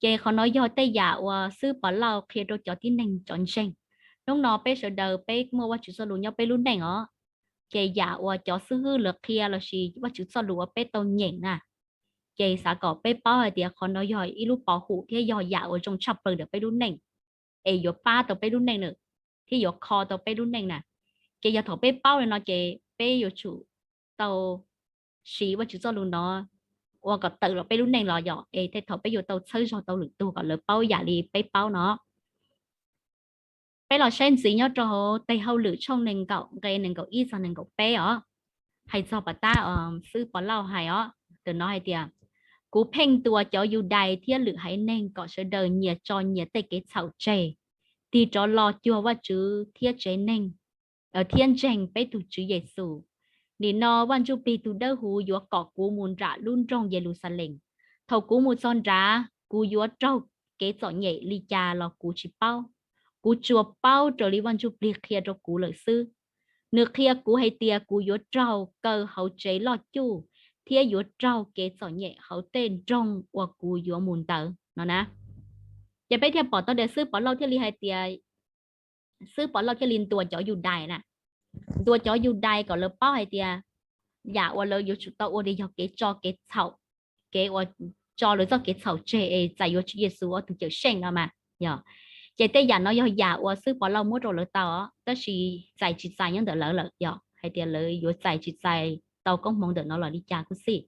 Ces qhov no yog tej yam uas xib Pov Lauj qhia rau cov tib neeg cov ntseeg. Hnub no peb sawv daws peb muaj Vajtswv txoj lus nyob peb lub neej os. Ces yam uas cov xib hwb lawv qhia los sis Vajtswv txoj lus uas peb tau nyeem na, ces xav kom peb paub hais tias qhov no yog ib lub pov hum thiab yog yam uas zoo tshaj plaws ntawm peb lub neej, es yuav pab tau peb lub neej na, thiab yuav kho tau peb lub neej na. Ces yog thaum peb paub li no ces peb yuav tsum tau siv Vajtswv txoj lus no ua kom tawm los peb lub neej los yom, es tej thaum peb yuav tau txhawb zog tau lwm tug kom lawv paub yam li peb paub no. Peb los saib ntxiv nyob rau hauv Tes Hauj Lwm tshooj nees nkaum nqe nees nkaum ib txog nees nkaum peb os. Hais txog pas tab xib Pov Lauj hais os, ntawm no hais tias, kuv pheej ntuas cov Yudais thiab lwm haiv neeg kom sawv daws nyias tso nyias tej kev txhaum tseg, tig rov los cuag Vajtswv thiab tsev neeg, thiab ntseeg peb tus Tswv Yexus. Nim no Vaj Ntsujplig tus Dawbhuv yuav kom kuv mus nram lub nroog Yeluxalees. Thaum kuv mus txog nrad, kuv yuav raug kev txom nyem li cas los kuv tsis paub. Kuv tsuas paub raws li Vaj Ntsujplig qhia rau kuv lawm xwb. Nws qhia kuv hais tias kuv yuav raug kaw hauv tsev loj cuj thiab yuav raug kev txom nyem hauv tej nroog uas kuv yuav mus ntawd no na. Ces peb thiaj pom tau tias xib Pov Lauj thiaj li hais tias, xib Pov Lauj thiaj li ntuas cov Yudais na, ntuas cov Yudais kom lawv paub hais tias yam uas lawv yuav tsum tau ua li yog kev tso kev txhaum, kev uas tso lawv txoj kev txhaum tseg es txais yuav Tswv Yexus ua tus Cawmseej no mas yog. Ces tej yam no yog yam uas xib Pov Lauj muab rau lawv tau, tab sis txais tsis txais nyob ntawm lawv lawm yog hais tias lawv yuav txais tsis txais tau koob hmoov ntawm no los li cas kuj xij.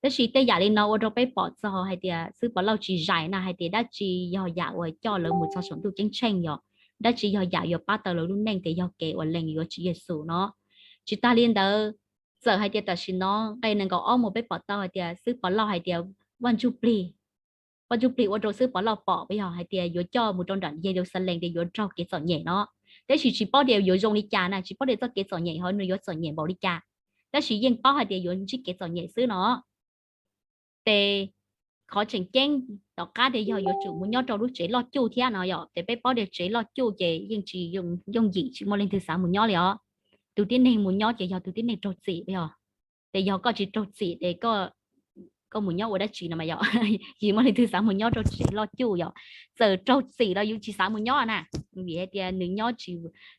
Tab sis tej yam li no ua rau peb pom txog hais tias xib Pov Lauj tsis zais na hais tias dab tsi yog yam uas coj lawv mus txog saum ntuj ceeb tsheej yog, dab tsi yog yam yuav pab tau lawv lub neej tias yog kev uas lees yuav Tswv Yexus no. Tsis tas li ntawd, txawm hais tias tam sim no nqe nees nkaum ob mus peb pom tau hais tias xib Pov Lauj hais tias Vaj Ntsujplig, Vaj Ntsujplig ua rau xib Pov Lauj pom yog hais tias yuav coj mus rau nram Yeluxalees tias yuav raug kev txom nyem no. Tab sis tsis paub tias yuav zoo li cas na, tsis paub tias txoj kev txom nyem ho nws yuav txom nyem npaum li cas. tab sis yeej paub hais tias yuav ntsib kev txom nyem xwb no. Ces qhov tseem ceeb tom qab tias yog yuav tsum mus nyob rau lub tsev loj cuj thiab no yom, ces peb paub tias tsev loj cuj ces yeej tsis yooj yim, tsis muaj leej twg xav mus nyob li os. Tus tib neeg mus nyob ces yog tus tib neeg raug txim yog. Ces yog koj tsis raug txim ces koj mus nyob ua dab tsi no mas yom, tsis muaj leej twg xav mus nyob rau tsev loj cuj yom. Txawm raug txim los yus tsis xav mus nyob na, vim hais tias nws nyob,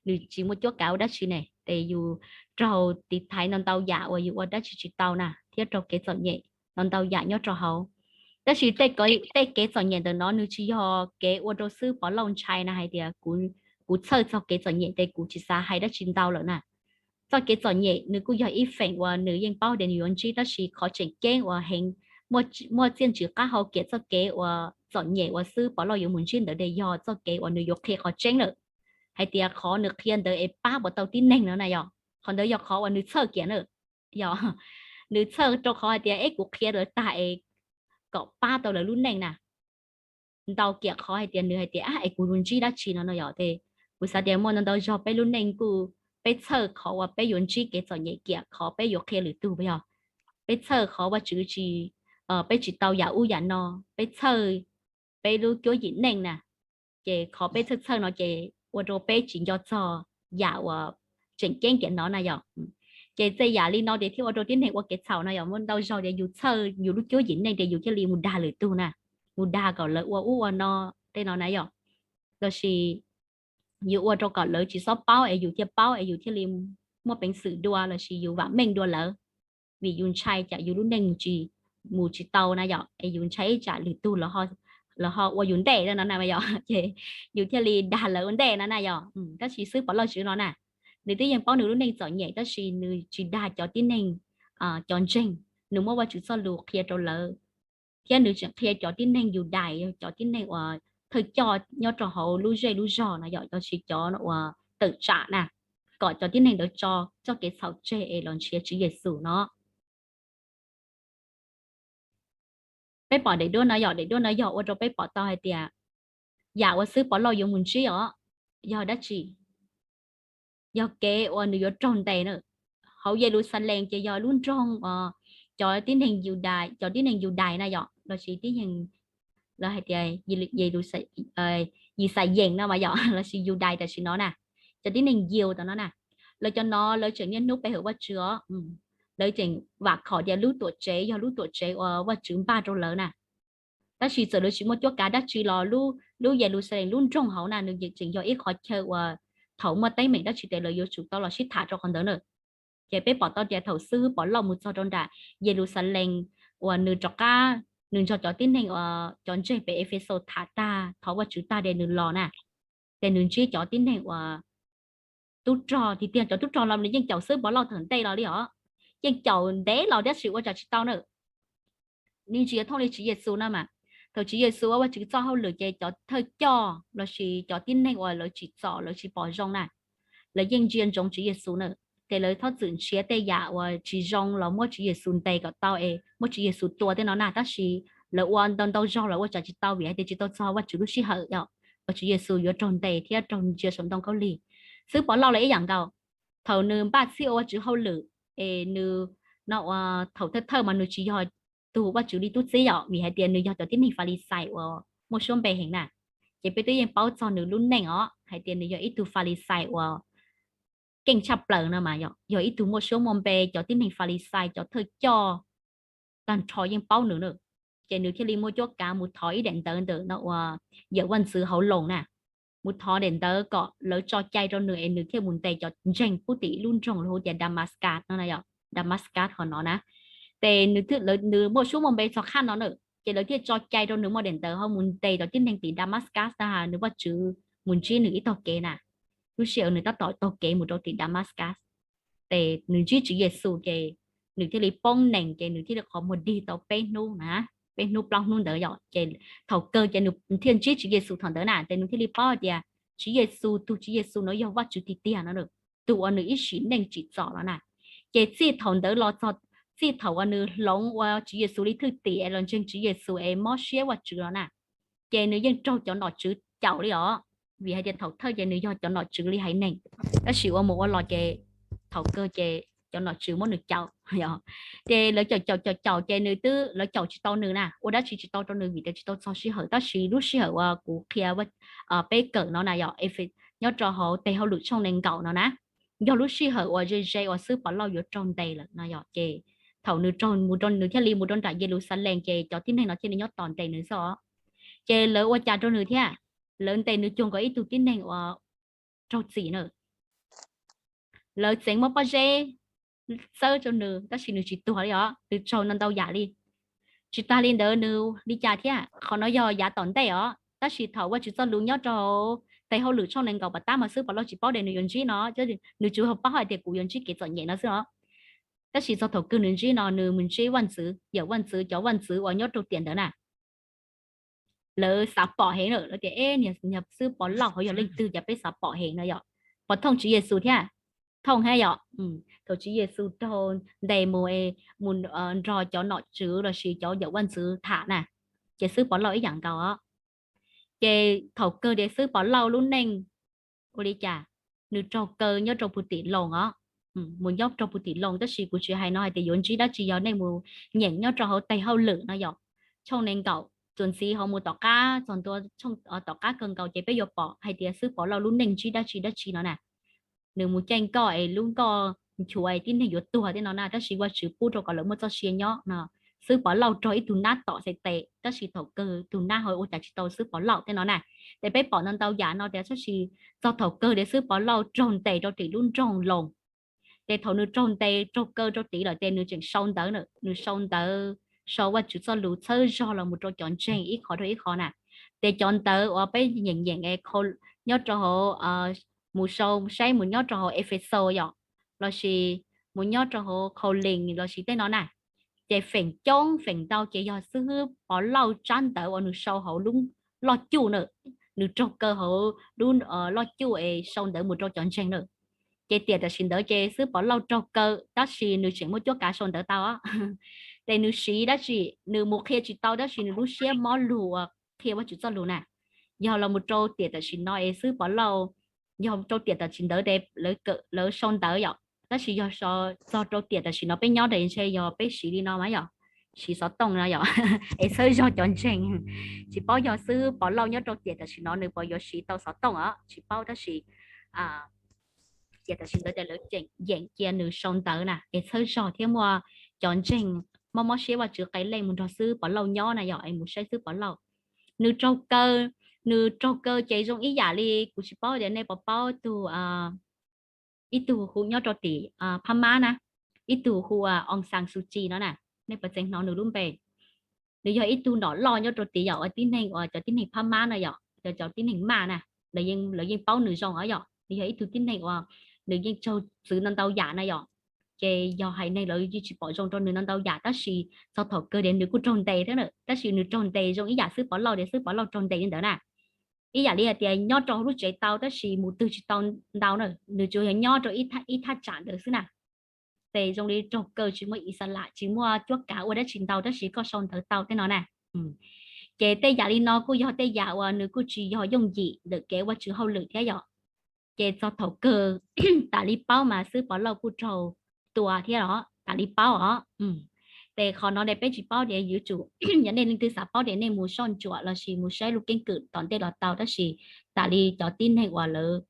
nws tsis muaj cuab kav ua dab tsi ne, ces yus raug tiv thaiv ntau ntau yam uas yus ua dab tsi tsis tau na, thiab raug kev txom nyem ntau ntau yam nyob rau hauv. Tab sis tej kev txom nyem ntawm no nws tsis yog kev ua rau xwb Pov Lauj ntshai na hais tias kuv txhawj txog kev txom nyem ces kuv tsis xav hais dab tsi ntau lawm na. Txoj kev txom nyem nws kuj yog ib feem uas nws yeej paub tias nws yuav ntsib, tab sis qhov tseem ceeb uas heev, muaj txiaj ntsig qab hau kiag txoj kev uas txom nyem uas xwb Pov Lauj yuav mus ntsib ntawd ces yog txoj kev uas nws yuav qhia qhov tseeb lawm, hais tias qhov nws qhia ntawd es pab puas tau tib neeg no na yom. Qhov ntawd yog qhov uas nws txhawj kiag na, yog nws txhawj rau qhov hais tias es kuv qhia lawv tag es kom pab tau lawv lub neej na. Ntau kiag qhov hais tias nws hais tias es kuv yuav ntsib dab tsi no no yom. Ces kuv xav tias muaj ntau ntau zaug peb lub neej kuj peb txhawj qhov uas peb yuav ntsib kev txom nyem kiag qhov peb yuav qhia lwm tus puas yog, peb txhawj qhov Vajtswv tsis, peb tsis tau yam ub yam no, peb txhawj peb lub cuab yim neej na. Ces qhov peb txhawj txhawj no ces ua rau peb tsis nco txog yam uas tseem ceeb kiag no na yom. Ces txij yam li no ces thiaj ua rau tib neeg ua kev txhaum no yom. Muaj ntau zaug tias yus txhawj yus lub cuab yim neej ces yus thiaj li mus dag lwm tus na, mus dag kom lawv ua ub ua no tej no na yom. Los sis yus ua rau kom lawv tsis txhob paub es yus thiaj paub es yus thiaj li muaj peev xwm dua los sis yus vam meej dua lawv, vim yus ntshai tsam yus lub neej mus tsis tau na yom, es yus ntshai ib tsam lwm tus los ho ua yus ntej no na yom, ces yus thiaj li dag lawv ua ntej no na yom. Tab sis xwb Pov Lauj Tswv no na, nws twb yeej paub nws lub neej txom nyem tab sis nws tsis dag cov tib neeg, cov ntseeg, nws muab Vajtswv txoj lus qhia rau lawv, thiab nws tseem qhia cov tib neeg Yudais, cov tib neeg uas thawj coj nyob rau hauv lub zej lub zog no yom, los sis cov uas tawm tsam na, kom cov tib neeg ntawd tso txoj kev txhaum tseg es los nrhiav Tswv Yexus no. Peb pom daim duab no yom, daim duab no yog ua rau peb pom tau hais tias yam uas xwb Pov Lauj yuav mus ntsib os, yog dab tsi? Yog kev uas nws yuav raug ntes na. Hauv Yeluxalees ces yog lub nroog uas cov tib neeg Yudais, cov tib neeg Yudais na yom, los sis tib neeg, lawv hais tias Yixayees no mas yom, los sis Yudais tam sim no na, cov tib neeg Yiv tam no na, lawv cov no lawv tseem niaj hnub pe hawm Vajtswv os. Lawv tseem vam khom tias lub tuam tsev yog lub tuam tsev uas Vajtswv npaj rau lawv na. Tab sis txawm lawv tsis muaj cuab kav dab tsi los lub Yeluxalees lub nroog hauv na nws tseem yog ib qhov chaw uas thaum muaj teeb meem dab tsi ces lawv yuav tsum tau los sib tham rau qhov ntawd na. Ces peb pom tau tias thaum xib hwb Pov Lauj mus txog rau nram Yeluxalees uas nws rov qab nws nrog cov tib neeg uas cov ntseeg pem Efexus tham tag thov Vajtswv tag ces nws los na, ces nws ntsib cov tib neeg uas tub rog tiag tiag, cov tub rog los nws yeej caum xib hwb Pov Lauj thaum ntej los li os, yeej caum ntev los tab sis ua cas tsis tau na. Nws ntsia thooj li Tswv Yexus no mas, thaum Tswv Yexus ua Vajtswv txoj hauj lwm ces cov thawj coj los sis cov tib neeg uas lawv tsim txom lawv tsis pom zoo na, lawv yeej ntsia ntsoov Tswv Yexus na, ces lawv txhob txwm nrhiav tej yam uas tsis zoo los muab Tswv Yexus ntes kom tau es muab Tswv Yexus tua tej no na, tab sis lawv ua ntau ntau zaug los ua tsam tsis tau vim hais tias tsis tau txog Vajtswv lub sij hawm yom, uas Tswv Yexus yuav raug ntes thiab raug ntsia saum ntoo khaub lig. Xib hwb Pov Lauj los ib yam nkaus, thaum nws npaj txhij ua Vajtswv hauj lwm es nws no ua thaum thawj thawj mas nws tsis yog tus Vajtswv li tub txib yom, vim hais tias nws yog cov tib neeg Falixais uas muaj suab npe heev na. Ces peb twb yeej paub txog nws lub neej os hais tias nws yog ib tug Falixais uas keej tshaj plaws no mas yog ib tug muaj suab muaj npe, cov tib neeg Falixais cov thawj coj tag nrho yeej paub nws na. Ces nws thiaj li muaj cuab kav mus thov ib daim ntawv ntawm no uas yawm vaj ntxwv hauv Loos na, mus thov daim ntawv kom lawv tso cai rau nws es nws thiaj mus ntes cov ntseeg pub tim lub nroog hu tias Damaskas no, Damaskas hov no na. Ces nws muaj suab muaj npe txog qhab no na, ces lawv thiaj tso cai rau nws muaj daim ntawv ho mus ntes cov tib neeg tim Damaskas tag, nws Vajtswv mus ntsib nws ib tog kev na. Lub sij hawm nws tab tom taug kev mus rau tim Damaskas, ces nws ntsib Tswv Yexus ces nws thiaj li poob nees ces nws thiaj li qhov muag dig tau peb hnub na, peb hnub plaub hnub ntawd yom. Ces thaum kawg ces nws thiaj ntsib Tswv Yexus thaum ntawd na, ces nws thiaj li paub hais tias Tswv Yexus, tus Tswv Yexus no yog Vajtswv tiag tiag no, tus uas nws ib sim neej tsim txom los na. Ces txij thaum ntawd los txog txij thaum uas nws hloov ua Tswv Yexus li thwj tim es los ntseeg Tswv Yexus es mob siab Vajtswv los na, ces nws yeej raug cov nom tswv caum li os. Vim hais tias thaum thawj ces nws yog cov nom tswv li haiv neeg, tab sis ua mus ua los ces thaum kawg ces cov nom tswv muab nws caum. Ces lawv caum caum caum caum ces nws twb, lawv caum tsis tau nws na, ua dab tsi tsis tau rau nws vim tias tsis tau txog sij hawm. Tab sis lub sij hawm uas kuv qhia peb kawm no na yog, nyob rau hauv tes hauj lwm tshooj nees nkaum no na, yog lub sij hawm uas ze ze uas xwb Pov Lauj yuav raug ntes lawm no yog. Ces thaum nws raug mus, nws thiaj li mus rau nram Yeluxalees ces cov tib neeg no thiaj li nyob tos ntes nws xwb os. Ces lawv ua cas rau nws thiab? Lawv ntes nws cuag nkaus ib tug tib neeg uas raug txim na. Lawv txeev muab pob zeb txawb rau nws tab sis nws tsis tuag li os, nws raug no ntau yam li. Tsis tas li ntawd nws li cas thiab, qhov no yog yav tom ntej os, tab sis thaum Vajtswv txoj lus nyob rau hauv tes hauj lwm tshooj nees nkaum pas tab mas xwb Pov Lauj tsis paub tias nws yuav ntsib no, nws tsuas paub hais tias kuv yuav ntsib kev txom nyem no xwb os. Tab sis txog thaum kawg nws ntsib no nws mus ntsib vaj ntxwv, yawm vaj ntxwv, cov vaj ntxwv uas nyob rau tiam ntawd na, lawv xav pom heev lawm, lawv tias, Eb, niag xwb Pov Lauj hauv yog leej twg cas peb xav pom heev no yom? Puas thooj Tswv Yexus thiab? Thooj thiab yom. Thaum Tswv Yexus raug ntes mus, mus nrog cov nom tswv lossis cov yawm vaj ntxwv tham na, ces xwb Pov Lauj ib yam nkaus os. Ces thaum kawg tias xwb Pov Lauj lub neej ua li cas, nws raug kaw nyob rau pus tim loos os, mus nyob rau pus tim loos, tab sis kuv tsis hais no hais tias yuav ntsib dab tsi, yog nej mus nyeem nyob rau hauv tes hauj lwm no yom, tshooj nees nkaum txuas ntxiv ho mus tom qab txog ntua, tom qab kawg nkaus ces peb yuav pom hais tias xwb Pov Lauj lub neej ntsib dab tsi dab tsi no na. Nws mus caij nkoj es lub nkoj nchuav es tib neeg yuav tuag tej no na, tab sis Vajtswv pub rau kom lawv muaj txoj sia nyob no. Xwb Pov Lauj raug ib tug nab tom xes tes, tab sis thaum kawg tus nab ho ua cas tsis tau xwb Pov Lauj tej no na. Ces peb pom ntau ntau yam no tias tab sis txog thaum kawg tias xwb Pov Lauj raug ntes rau tim lub nroog Loos. Ces thaum nws raug ntes raug kaw rau tid lawm ces nws tseem sau ntawv na, nws sau ntawv, sau Vajtswv txoj lus txhawb zog los mus rau cov ntseeg ib qho rau ib qho na. Ces cov ntawv uas peb nyeem nyeem nyob rau hauv, mus sau saib mus nyob rau hauv Efexus yom, lossis mus nyob rau hauv Qhaulees lossis tej no na, ces feem coob feem ntau ces yog xwb Pov Lauj tsab ntawv uas nws sau hauv lub loj cuj na, nws raug kaw hauv lub loj cuj es sau ntawv mus rau cov ntseeg na. Ces tiam tam sim ntawd ces xwb Pov Lauj raug kaw tab sis nws tseem muaj cuab kav sau ntawv tau. Ces nws siv dab tsi, nws mus qhia tsis tau tab sis nws lub siab mob lug uas qhia Vajtswv txoj lus na. Yog los mus rau tiam tam sim no es xwb Pov Lauj, yog rau tiam tam sim ntawd ces lawv sau ntawv yom, tab sis yog txog rau tiam tam sim no peb nyob ntshe yog peb siv li no mas yom, siv xov tooj no yom, es txhawb zog cov ntseeg. Tsis paub yog xwb Pov Lauj nyob rau tiam tam sim no nws puas yuav siv tau xov tooj os, tsis paub tab sis tiam tam sim ntawd ces lawv tseem yeem cia nws sau ntawv na es txhawb zog thiab muaj cov ntseeg mob mob siab Vajtswv qee leej mus nrog xwb Pov Lauj nyob na yom, es mus saib xwb Pov Lauj. Nws raug kaw, nws raug kaw ces zoo ib yam li, kuv tsis paub tias nej puas paub tug, ib tug hu nyob rau tim Phab Mab na, ib tug hu ua Aung San Suu Kyi no na, nej puas txeev hnov nws lub npe? Nws yog ib tug nom loj nyob rau tid yom, uas tib neeg uas cov tib neeg Phab Mab no yom, cov tib neeg Maj na, lawv yeej paub nws zoo os yom. Nws yog ib tug tib neeg uas nws yeej raug txwv ntau ntau yam na yom, ces yog haiv neeg lawv yeej tsis pom zoo rau nws ntau ntau yam, tab sis txog thaum kawg tias nws kuj raug ntes thiab na, tab sis nws raug ntes zoo ib yam xwb Pov Lauj tias xwb Pov Lauj raug ntes li ntawd na. Ib yam li hais tias nyob rau hauv lub tsev tau tab sis mus twg tsis tau ntau na, nws tsuas yog nyob rau ib thaj tsam ntawd xwb na. Ces zoo li raug kaw tsis muaj ib xas lam, tsis muaj cuab kav ua dab tsi ntau tab sis koj sau ntawv tau tej no na. Ces tej yam li no kuj yog tej yam uas nws kuj tsis yog yooj yim ntawm kev ua Vajtswv hauj lwm thiab yom. Ces txog thaum kawg tas li paub mas xwb Pov Lauj kuj raug tua thiab os, tas li paub os. Ces qhov no ne peb tsis paub tias yuav tsum, yog nej leej twg xav paub tias nej mus soj ntsuam lossis mus saib lub keeb kwm tom ntej los tau, tab sis tas li cov tib neeg uas lawv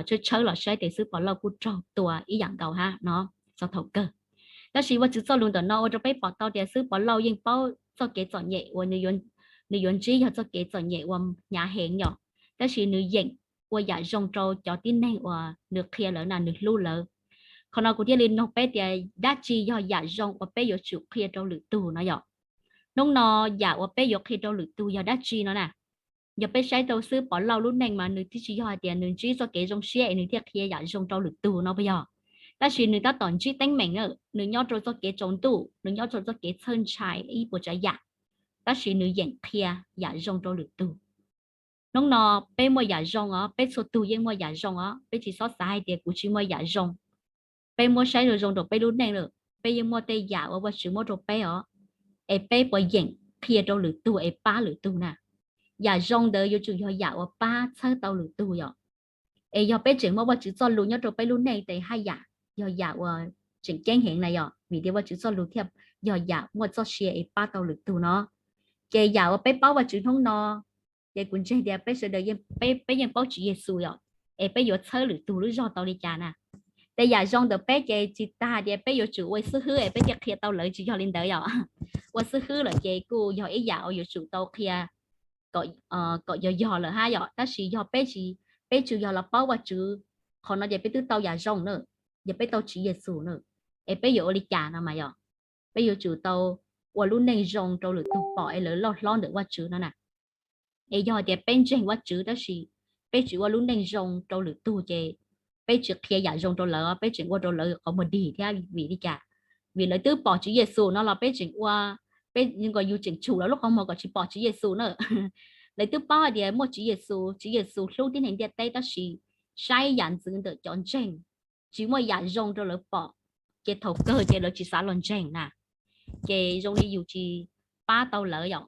tshawb tshawb los saib ces xwb Pov Lauj kuj raug tua ib yam nkaus hab no txog thaum kawg. Tab sis Vajtswv txoj lus ntawm no ua rau peb pom tau tias xwb Pov Lauj yeej paub txoj kev txom nyem uas nws yuav ntsib yog txoj kev txom nyem uas hnyav heev yom, tab sis nws yeem ua yam zoo rau cov tib neeg uas nws qhia lawv na, nws hlub lawv. Qhov no kuv thiaj li nug peb tias dab tsi yog yam zoo uas peb yuav tsum qhia rau lwm tug no yom. Hnub no yam uas peb yuav qhia rau lwm tug yog dab tsi no na? Yog peb saib rau xwb Pov Lauj lub neej mas nws twb tsis yog hais tias nws ntsib txoj kev zoo siab es nws thiaj qhia yam zoo rau lwm tug no puas yog? Tab sis nws tab tom ntsib teeb meem na, nws nyob rau txoj kev tsaus ntuj, nws nyob rau txoj kev txhawj ntshai ib puas tsav yam, tab sis nws yeem qhia yam zoo rau lwm tug. Hnub no peb muaj yam zoo os, peb txhua tug yeej muaj yam zoo os, peb tsis txhob xav hais tias kuv tsis muaj yam zoo. Peb muab saib zoo zoo rau peb lub neej lawm, peb yeej muaj tej yam uas Vajtswv muab rau peb os, es peb puas yeem qhia rau lwm tug es pab lwm tug na? Yam zoo ntawd yuav tsum yog yam uas pab txhawb tau lwm tug yom. Es yog peb tseem muaj Vajtswv txoj lus nyob rau peb lub neej ces haj yam yog yam uas tseem ceeb heev na yom, vim tias Vajtswv txoj lus thiaj yog yam muaj txoj sia es pab tau lwm tug no. Ces yam uas peb paub Vajtswv hnub no, ces kuv ntseeg tias peb sawv daws yeej, peb, peb yeej paub Tswv Yexus yom, es peb yuav txhawb lwm tug lub zog tau li cas na. Ces yam zoo ntawm peb ces tsis tas tias peb yuav tsum ua xib hwb es peb thiaj qhia tau lawv, tsis yog li ntawd yom. Ua xib hwb lawm ces kuj yog ib yam uas yuav tsum tau qhia kom, kom yog yog lawm hab yom, tab sis yog peb tsis, peb tsuas yog los paub Vajtswv, qhov no ces peb twb tau yam zoo na, yog peb tau Tswv Yexus na, es peb yuav ua li cas no mas yom, peb yuav tsum tau ua lub neej zoo rau lwm tug pom es lawv loj hlob ntawm Vajtswv no na. Es yog tias peb ntseeg Vajtswv tab sis peb tsis ua lub neej zoo rau lwm tug ces peb tsis qhia yam zoo rau lawv, peb tseem ua rau lawv qhov muag dig thiab. Vim li cas? Vim lawv twb pom Tswv Yexus no los peb tseem ua, peb, yus tseem tshum lawv lub qhov muag kom tsis pom Tswv Yexus na. Lawv twb paub hais tias muaj Tswv Yexus, Tswv Yexus hlub tib neeg ntiaj teb tab sis saib yam ntxwv ntawm cov ntseeg, tsis muaj yam zoo rau lawv pom, ces thaum kawg ces lawv tsis xav los ntseeg na. Ces zoo li yus tsis pab tau lawv yom.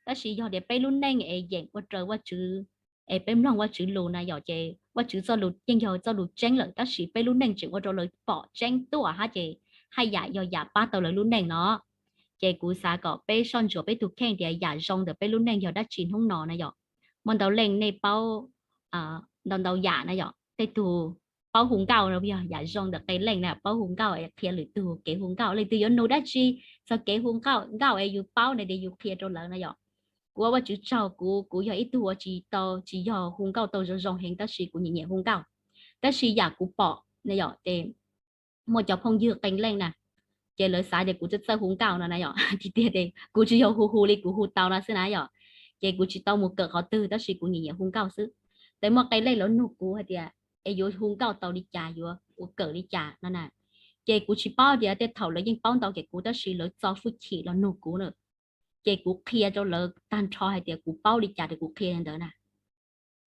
Tab sis yog tias peb lub neej es yeem ua raws Vajtswv, es peb mloog Vajtswv lus na yom, ces Vajtswv txoj lus yeej yog txoj lus tseeb lawm tab sis peb lub neej tseem ua rau lawv pom tseeb tuaj hab ces haj yam yog yam pab tau lawv lub neej no. Ces kuv xav kom peb soj ntsuam peb tus kheej tias yam zoo ntawm peb lub neej yog dab tsi hnub no na yom. Muaj ntau leej nej paub ntau ntau yam na yom, tej tug paub hu nkauj no yog yam zoo ntawm qee leej na, paub hu nkauj es qhia lwm tug kev hu nkauj, leej twg yuav nug dab tsi txog kev hu nkauj, nkauj es yus paub na ces yus qhia rau lawv na yom. Kuv ua Vajtswv tsaug, kuv, kuv yog ib tug uas tsis tau, tsis yog hu nkauj tau zoo zoo heev tab sis kuv nyiam nyiam hu nkauj. Tab sis yam kuv pom na yom, ces muaj cov phooj ywg qee leej na, ces lawv xav tias kuv txawj txawj hu nkauj no na yom, tiag tiag ces kuv tsis yog hu hu li kuv hu tau no xwb na yom. Ces kuv tsis tau mus kawm qhov twg tab sis kuv nyiam nyiam hu nkauj xwb. Ces muaj qee leej lawv nug kuv hais tias es yuav hu nkauj tau li cas, yuav ua kawm li cas no na. Ces kuv tsis paub tias tej thaum lawv yeej paub ntau kev kuv tab sis lawv txo hwj chim los nug kuv na. Ces kuv qhia rau lawv tag nrho hais tias kuv paub li cas ces kuv qhia li ntawd na.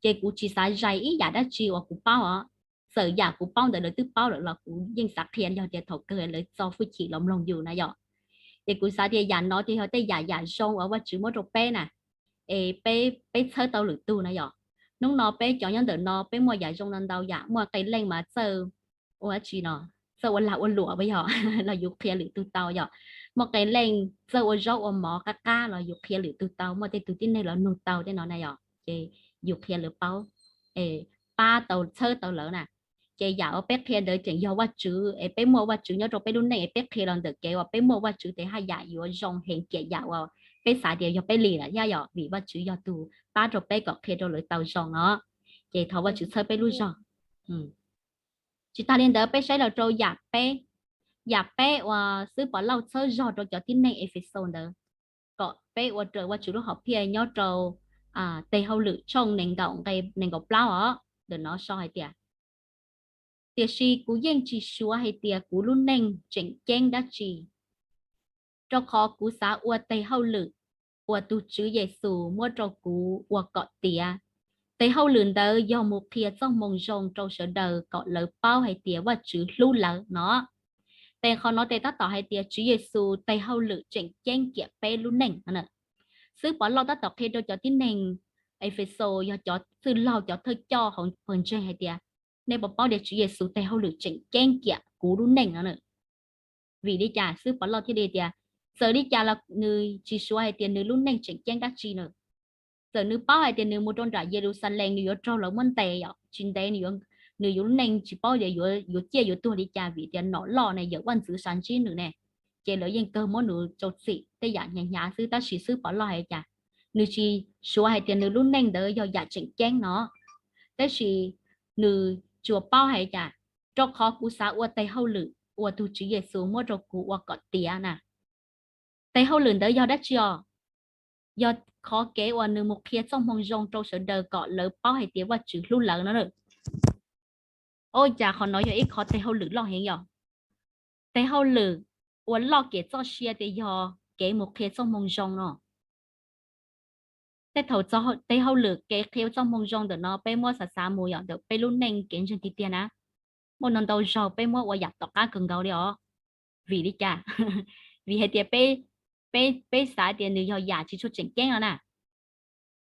Ces kuv tsis xav zais ib yam dab tsi uas kuv paub os. Txawm yam kuv paub ntawd lawv twb paub lawm los kuv yeej xav qhia yog tias thaum kawg lawv txo hwj chim los mloog yus na yom. Ces kuv xav tias yam no ces yog tej yam, yam zoo uas Vajtswv muab rau peb na, es peb, peb txhawb tau lwm tug na yom. Hnub no peb cov nyob ntawm no peb muaj yam zoo no ntau yam, muaj qee leej mas txawj ua dab tsi no, txawj ua lag ua luam los yog, los yus qhia lwm tug tau yom. Muaj qee leej txawj ua zaub ua mov qab qab los yus qhia lwm tug tau, muaj tej tug tib neeg los nug tau tej no na yom, ces yus qhia lawv paub, pab tau txhawb tau lawv na. Ces yam uas peb qhia ntawd tseem yog Vajtswv es peb muaj Vajtswv nyob rau peb lub neej es peb qhia los ntawm kev uas peb muaj Vajtswv ces haj yam yuav zoo heev kiag yam uas peb xav tias yog peb li lawm thiab yom, vim Vajtswv yog tus pab rau peb kom qhia rau lawv tau zoo no. Ces thov Vajtswv txhawb peb lub zog. Tsis tas li ntawd peb saib los rau yam peb, yam peb uas xib hwb Pov Lauj txhawb zog rau cov tib neeg Efexus ntawd, kom peb ua raws Vajtswv lub hom phiaj nyob rau Tes Hauj Lwm tshooj nees nkaum nqe nees nkaum plaub os, ntawm no sau hais tias, tiam sis kuv yeej tsis suav hais tias kuv lub neej tseem ceeb dab tsi, rau qhov kuv xav ua tes hauj lwm uas tus Tswv Yexus muab rau kuv ua kom tiav. Tes hauj lwm ntawd yog mus qhia txoj moo zoo rau sawv daws kom lawv paub hais tias Vajtswv hlub lawv no. Tes qhov no tes tab tom hais tias Tswv Yexus tes hauj lwm tseem ceeb kiam peb lub neej. Xib hwb Pov Lauj tab tom qhia rau cov tib neeg Efexus yog cov txwj laug cov thawj coj hauv pawg ntseeg hais tias, nej puas paub tias Tswv Yexus tes hauj lwm tseem ceeb kiam kuv lub neej no na? Vim li cas xib hwb Pov Lauj thiaj li tias, txawm li cas los nws tsis suav hais tias nws lub neej tseem ceeb dab tsi na. Txawm nws paub hais tias nws mus rau nram Yeluxalees nws yuav raug lawv muab ntes yom, tsis ntev nws yuav, nws yuav lub neej tsis paub tias yuav, yuav ciaj yuav tuag li cas vim tias nom loj ne, yawm vaj ntxwv xav ntsib nws ne, ces lawv yeej kawg muab nws rau txim tej yam hnyav hnyav xwb. Tab sis xib hwb Pov Lauj hais cas, nws tsis suav hais tias nws lub neej ntawd yog yam tseem ceeb no, tab sis nws tsuas paub hais cas, rau qhov kuv xav ua tes hauj lwm uas tus Tswv Yexus muab rau kuv ua kom tiav na. Tes hauj lwm ntawd yog dab tsi os? Yog qhov kev uas nws mus qhia txoj moo zoo rau sawv daws kom lawv paub hais tias Vajtswv hlub lawv no. Ua cas qhov no yog ib qhov tes hauj lwm loj heev yom? Tes hauj lwm uas loj kev txoj sia tias yog kev mus qhia txoj moo zoo no. Tej thaum tes hauj lwm kev qhia txoj moo zoo ntawm no peb muab xav xav mus yom, ntawm peb lub neej kev ntseeg tiag tiag na, muaj no ntau zaug peb muab ua yam tom qab kawg nkaus li os. Vim li cas? Vim hais tias peb, peb xav tias nws yog yam tsis tshua tseem ceeb no na.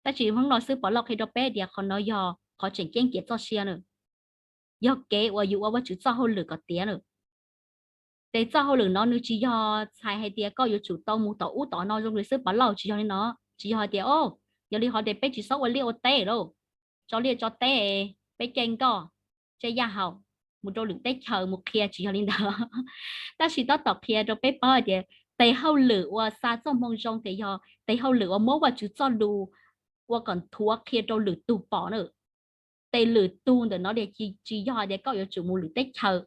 Tab sis hnub no xib hwb Pov Lauj qhia rau peb tias qhov no yog qhov tseem ceeb kiam txoj sia na, yog kev uas yus ua Vajtswv txoj hauj lwm kom tiav na. Ces txoj hauj lwm no nws tsis yog txhais hais tias koj yuav tsum tau mus tom ub tom no zoo li xwb Pov Lauj, tsis yog li no. Tsis yog hais tias, o, yog li hov ces peb tsis txhob ua liaj ua teb lauj, tso liaj tso teb, peb caij nkoj, caij yaj haus, mus rau lwm teb chaws mus qhia, tsis yog li ntawd. Tab sis tab tom qhia rau peb paub hais tias tes hauj lwm uas xa txoj hmoo zoo ces yog tes hauj lwm uas muab Vajtswv txoj lus ua kom nthuav qhia rau lwm tug pom na. Ces lwm tug ntawm no tsis yog hais tias koj yuav tsum mus lwm teb chaws,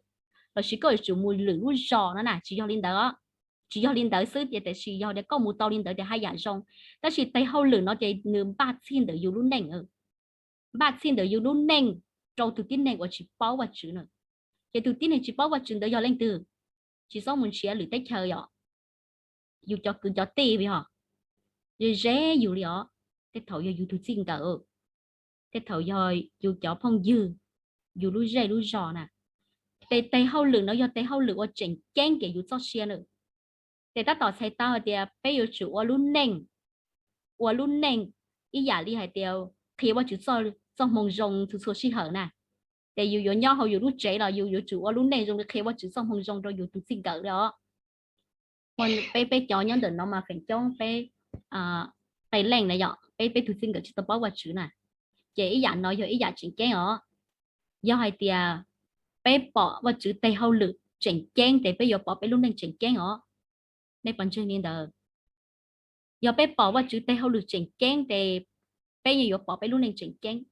lossis koj yuav tsum mus lwm lub zos no na, tsis yog li ntawd. Tsis yog li ntawd xwb ces tiam sis yog tias koj mus tau li ntawd ces haj yam zoo. Tab sis tes hauj lwm no ces nws npaj txhij ntawm yus lub neej, npaj txhij ntawm yus lub neej rau tus tib neeg uas tsis paub Vajtswv na. Ces tus tib neeg tsis paub Vajtswv ntawd yog leej twg? Tsis txhob mus nrhiav lwm teb chaws yom, yus cov kwv cov tij yog ze ze yus li os. Tej thaum yog yus tus txij nkawm, tej thaum yog yus cov phooj ywg, yus lub zej lub zos na. Ces tes hauj lwm no yog tes hauj lwm uas tseem ceeb kev yus txoj sia na. Ces tab tom txhais tau hais tias peb yuav tsum ua lub neej, ua lub neej ib yam li hais tias qhia Vajtswv txoj hmoo zoo txhua txhua sij hawm na. Ces yus yuav nyob hauv yus lub tsev los yus yuav tsum ua lub neej zoo li qhia Vajtswv txoj hmoo zoo rau yus tus txij nkawm li os. Peb, peb cov nyob ntawm no mas feem coob peb qee leej na yom, peb, peb tus txij nkawm tsis tau paub Vajtswv na. Ces ib yam no yog ib yam tseem ceeb os. Yog hais tias peb pom Vajtswv tes hauj lwm tseem ceeb ces peb yuav pom peb lub neej tseem ceeb os. Nej puas ntseeg li ntawd? Yog peb pom Vajtswv tes hauj lwm tseem ceeb ces peb yeej yuav pom peb lub neej tseem ceeb.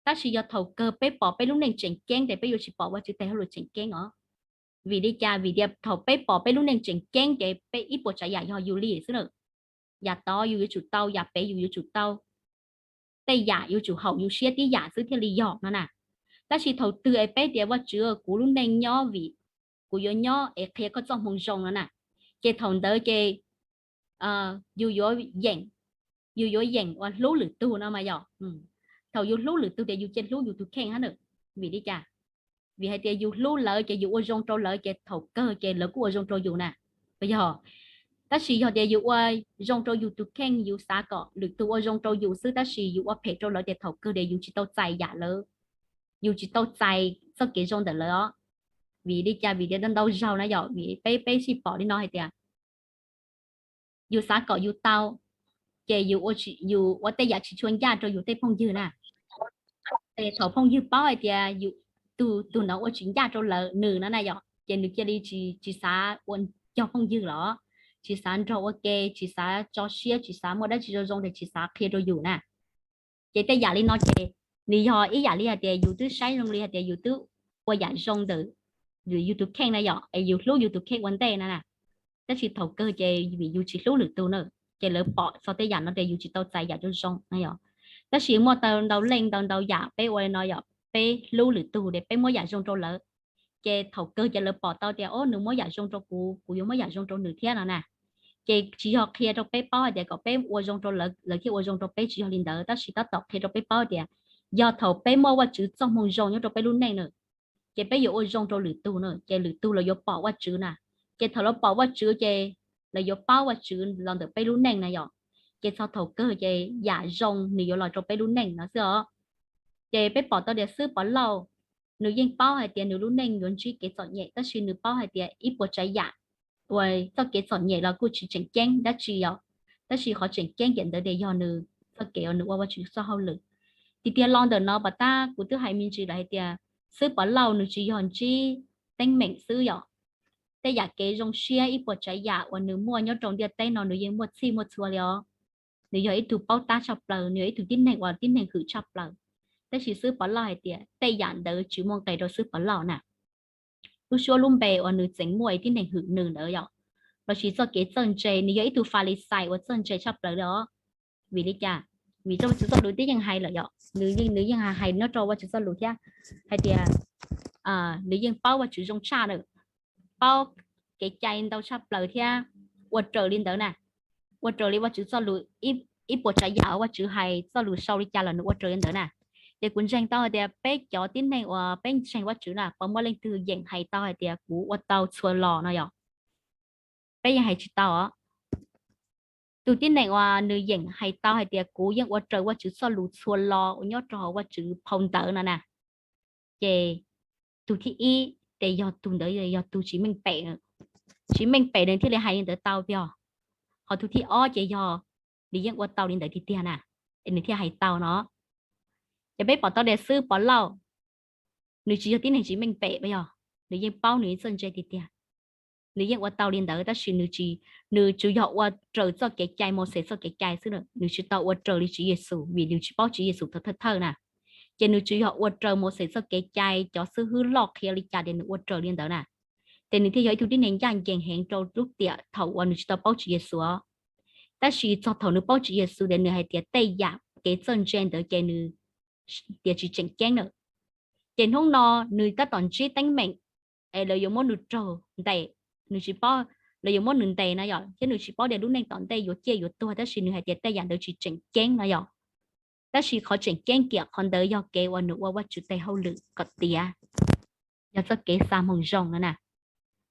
Tab sis yog thaum kawg peb pom peb lub neej tseem ceeb ces peb yuav tsis pom Vajtswv tes hauj lwm tseem ceeb os. Vim li cas? Vim tias thaum peb pom peb lub neej tseem ceeb ces peb ib puas tsav yam yog yus li xwb na. Yam tod yus yuav tsum tau, yam pem yus yuav tsum tau, tej yam yuav tsum haum yus siab tib yam xwb thiaj li yog no na. Tab sis thaum twg es peb tias Vajtswv, kuv lub neej nyob vim kuv yuav nyob es qhia koj txoj hmoo zoo no na, ces thaum ntawd ces yus yuav yeem, yus yuav yeem uas hlub lwm tug no mas yog. Thaum yus hlub lwm tug ces yus cia hlub yus tus kheej hab na. Vim li cas? Vim hais tias yus hlub lawv ces yus ua zoo rau lawv ces thaum kawg ces lawv kuj ua zoo rau yus na, puas yog? Tab sis yog tias yus ua zoo rau yus tus kheej, yus xav kom lwm tug ua zoo rau yus xwb tab sis yus ua phem rau lawv ces thaum kawg ces yus tsis tau txais yam lawv, yus tsis tau txais txoj kev zoo ntawm lawv os. Vim li cas? Vim tias ntau zaug na yog vim peb, peb sij pom li no hais tias yus xav kom yus tau, ces yus ua tej yam tsis tshua ncaj rau yus tej phooj ywg na. Ces thaum phooj ywg paub hais tias yus, tus, tus no ua tsis ncaj rau lawv, nws no na yog, ces nws cia li tsis, tsis xav ua cog phooj ywg los, tsis xav nrog ua ke, tsis xav tso siab, tsis xav muaj dab tsi zoo zoo ces tsis xav qhia rau yus na. Ces tej yam li no ces nws yog ib yam li hais tias yus twb saib zoo li hais tias yus twb ua yam zoo ntawm yus tus kheej na yog, es yus hlub yus tus kheej ua ntej na na. Tab sis thaum kawg ces vim yus tsis hlub lwm tus na, ces lawv pom txog tej yam no ces yus tsis tau txais yam zoo zoo na yog. Tab sis muaj ntau leej ntau ntau yam peb ua li no yog peb hlub lwm tug ces peb muab yam zoo rau lawv, ces thaum kawg ces lawv pom tau tias, o, nws muab yam zoo rau kuv, kuv yuav muab yam zoo rau nws thiab no na. Ces tsis yog qhia rau peb paub hais tias kom peb ua zoo rau lawv, lawv thiaj ua zoo rau peb, tsis yog li ntawd, tab sis tab tom qhia rau peb paub tias yog thaum peb muaj Vajtswv txoj hmoo zoo nyob rau peb lub neej na, ces peb yuav ua zoo rau lwm tug na, ces lwm tug lawv yuav pom Vajtswv na. Ces thaum lawv pom Vajtswv ces lawv yuav paub Vajtswv los ntawm peb lub neej na yog. Ces txog thaum kawg ces yam zoo nws yuav los rau peb lub neej no xwb os. Ces peb pom tau tias xib hwb Pov Lauj, nws yeej paub hais tias nws lub neej yuav ntsib kev txom nyem, tab sis nws paub hais tias ib puas tsav yam uas txoj kev txom nyem los kuj tsis tseem ceeb dab tsi yog, tab sis qhov tseem ceeb ces ntawd ces yog nws txoj kev uas nws ua Vajtswv txoj hauj lwm. Tiag tiag los ntawm no pom tab kuv twb hais me ntsis lawm hais tias xib hwb Pov Lauj nws tsis yog ntsib teeb meem xwb yog, tej yam kev zoo siab ib puas tsav yam uas nws muaj nyob rau ntiaj teb no nws yeej muaj txhij muaj txhua li os. Nws yog ib tug paub tab tshaj plaws, nws yog ib tug tib neeg uas tib neeg hwm tshaj plaws. Tab sis xib hwb Pov Lauj hais tias tej yam ntawd tsis muaj nqis rau xib hwb Pov Lauj na. Lub suab lub npe uas nws tseem muaj es tib neeg hwm nws ntawd yog, lossis txoj kev txawj ntse, nws yog ib tug Falixais uas txawj ntse tshaj plaws li os. Vim li cas? Vim rau Vajtswv txoj lus twb yeej hais lawm yog, nws yeej, nws yeej hais nyob rau Vajtswv txoj lus thiab hais tias nws yeej paub Vajtswv zoo tshaj na, paub kev cai ntau tshaj plaws thiab ua raws li ntawd na, ua raws li Vajtswv txoj lus, ib puas tsav yam Vajtswv hais txoj lus sau li cas los nws ua raws li ntawd na. Ces kuv ntseeg tau hais tias peb cov tib neeg uas peb ntseeg Vajtswv na puas muaj leej twg yeem hais tau hais tias kuv ua tau txhua los no yog? Peb yeej hais tsis tau os. Tus tib neeg uas nws yeem hais tau hais tias kuv yeej ua raws Vajtswv txoj lus txhua los uas nyob rau hauv Vajtswv phau ntawv no na, ces tus thib ib ces yog tus ntawd yog tus tsis meej pem, tsis meej pem nws thiaj li hais li ntawd tau yog. Ho tus thib ob ces yog nws yeej ua tau li ntawd tiag tiag na, es nws thiaj hais tau no. Ces peb pom tau tias xib hwb Pov Lauj, nws tsis yog tib neeg tsis meej pem yog, nws yeej paub nws txawj ntse tiag tiag. Nws yeej ua tau li ntawd tab sis nws tsis, nws tsuas yog ua raws txoj kev cai Mauxes txoj kev cai xwb, nws tsis tau ua raws li Tswv Yexus vim nws tsis paub Tswv Yexus thaum thawj thawj na. Ces nws tsuas yog ua raws Mauxes txoj kev cai, cov xib hwb loj qhia li cas ces nws ua raws li ntawd na. Ces nws thiaj yog ib tug tib neeg ncaj ncees heev rau lub tiam thaum uas nws tsis tau paub Tswv Yexus. Tab sis txog thaum nws paub Tswv Yexus ces nws hais tias tej yam kev txawj ntse ntawd ces nws tias tsis tseem ceeb lawm. Ces hnub no nws tab tom ntsib teeb meem es lawv yuav muab nws raug ntes, nws tsis paub, lawv yuav muab nws ntes no yom, thiab nws tsis paub tias lub neej tom ntej yuav ciaj yuav tuag, tab sis nws hais tias tej yam ntawd tsis tseem ceeb no yom. Tab sis qhov tseem ceeb kiag qhov ntawd yog kev uas nws ua Vajtswv tes hauj lwm kom tiav, yog txoj kev xa hmoo zoo no na.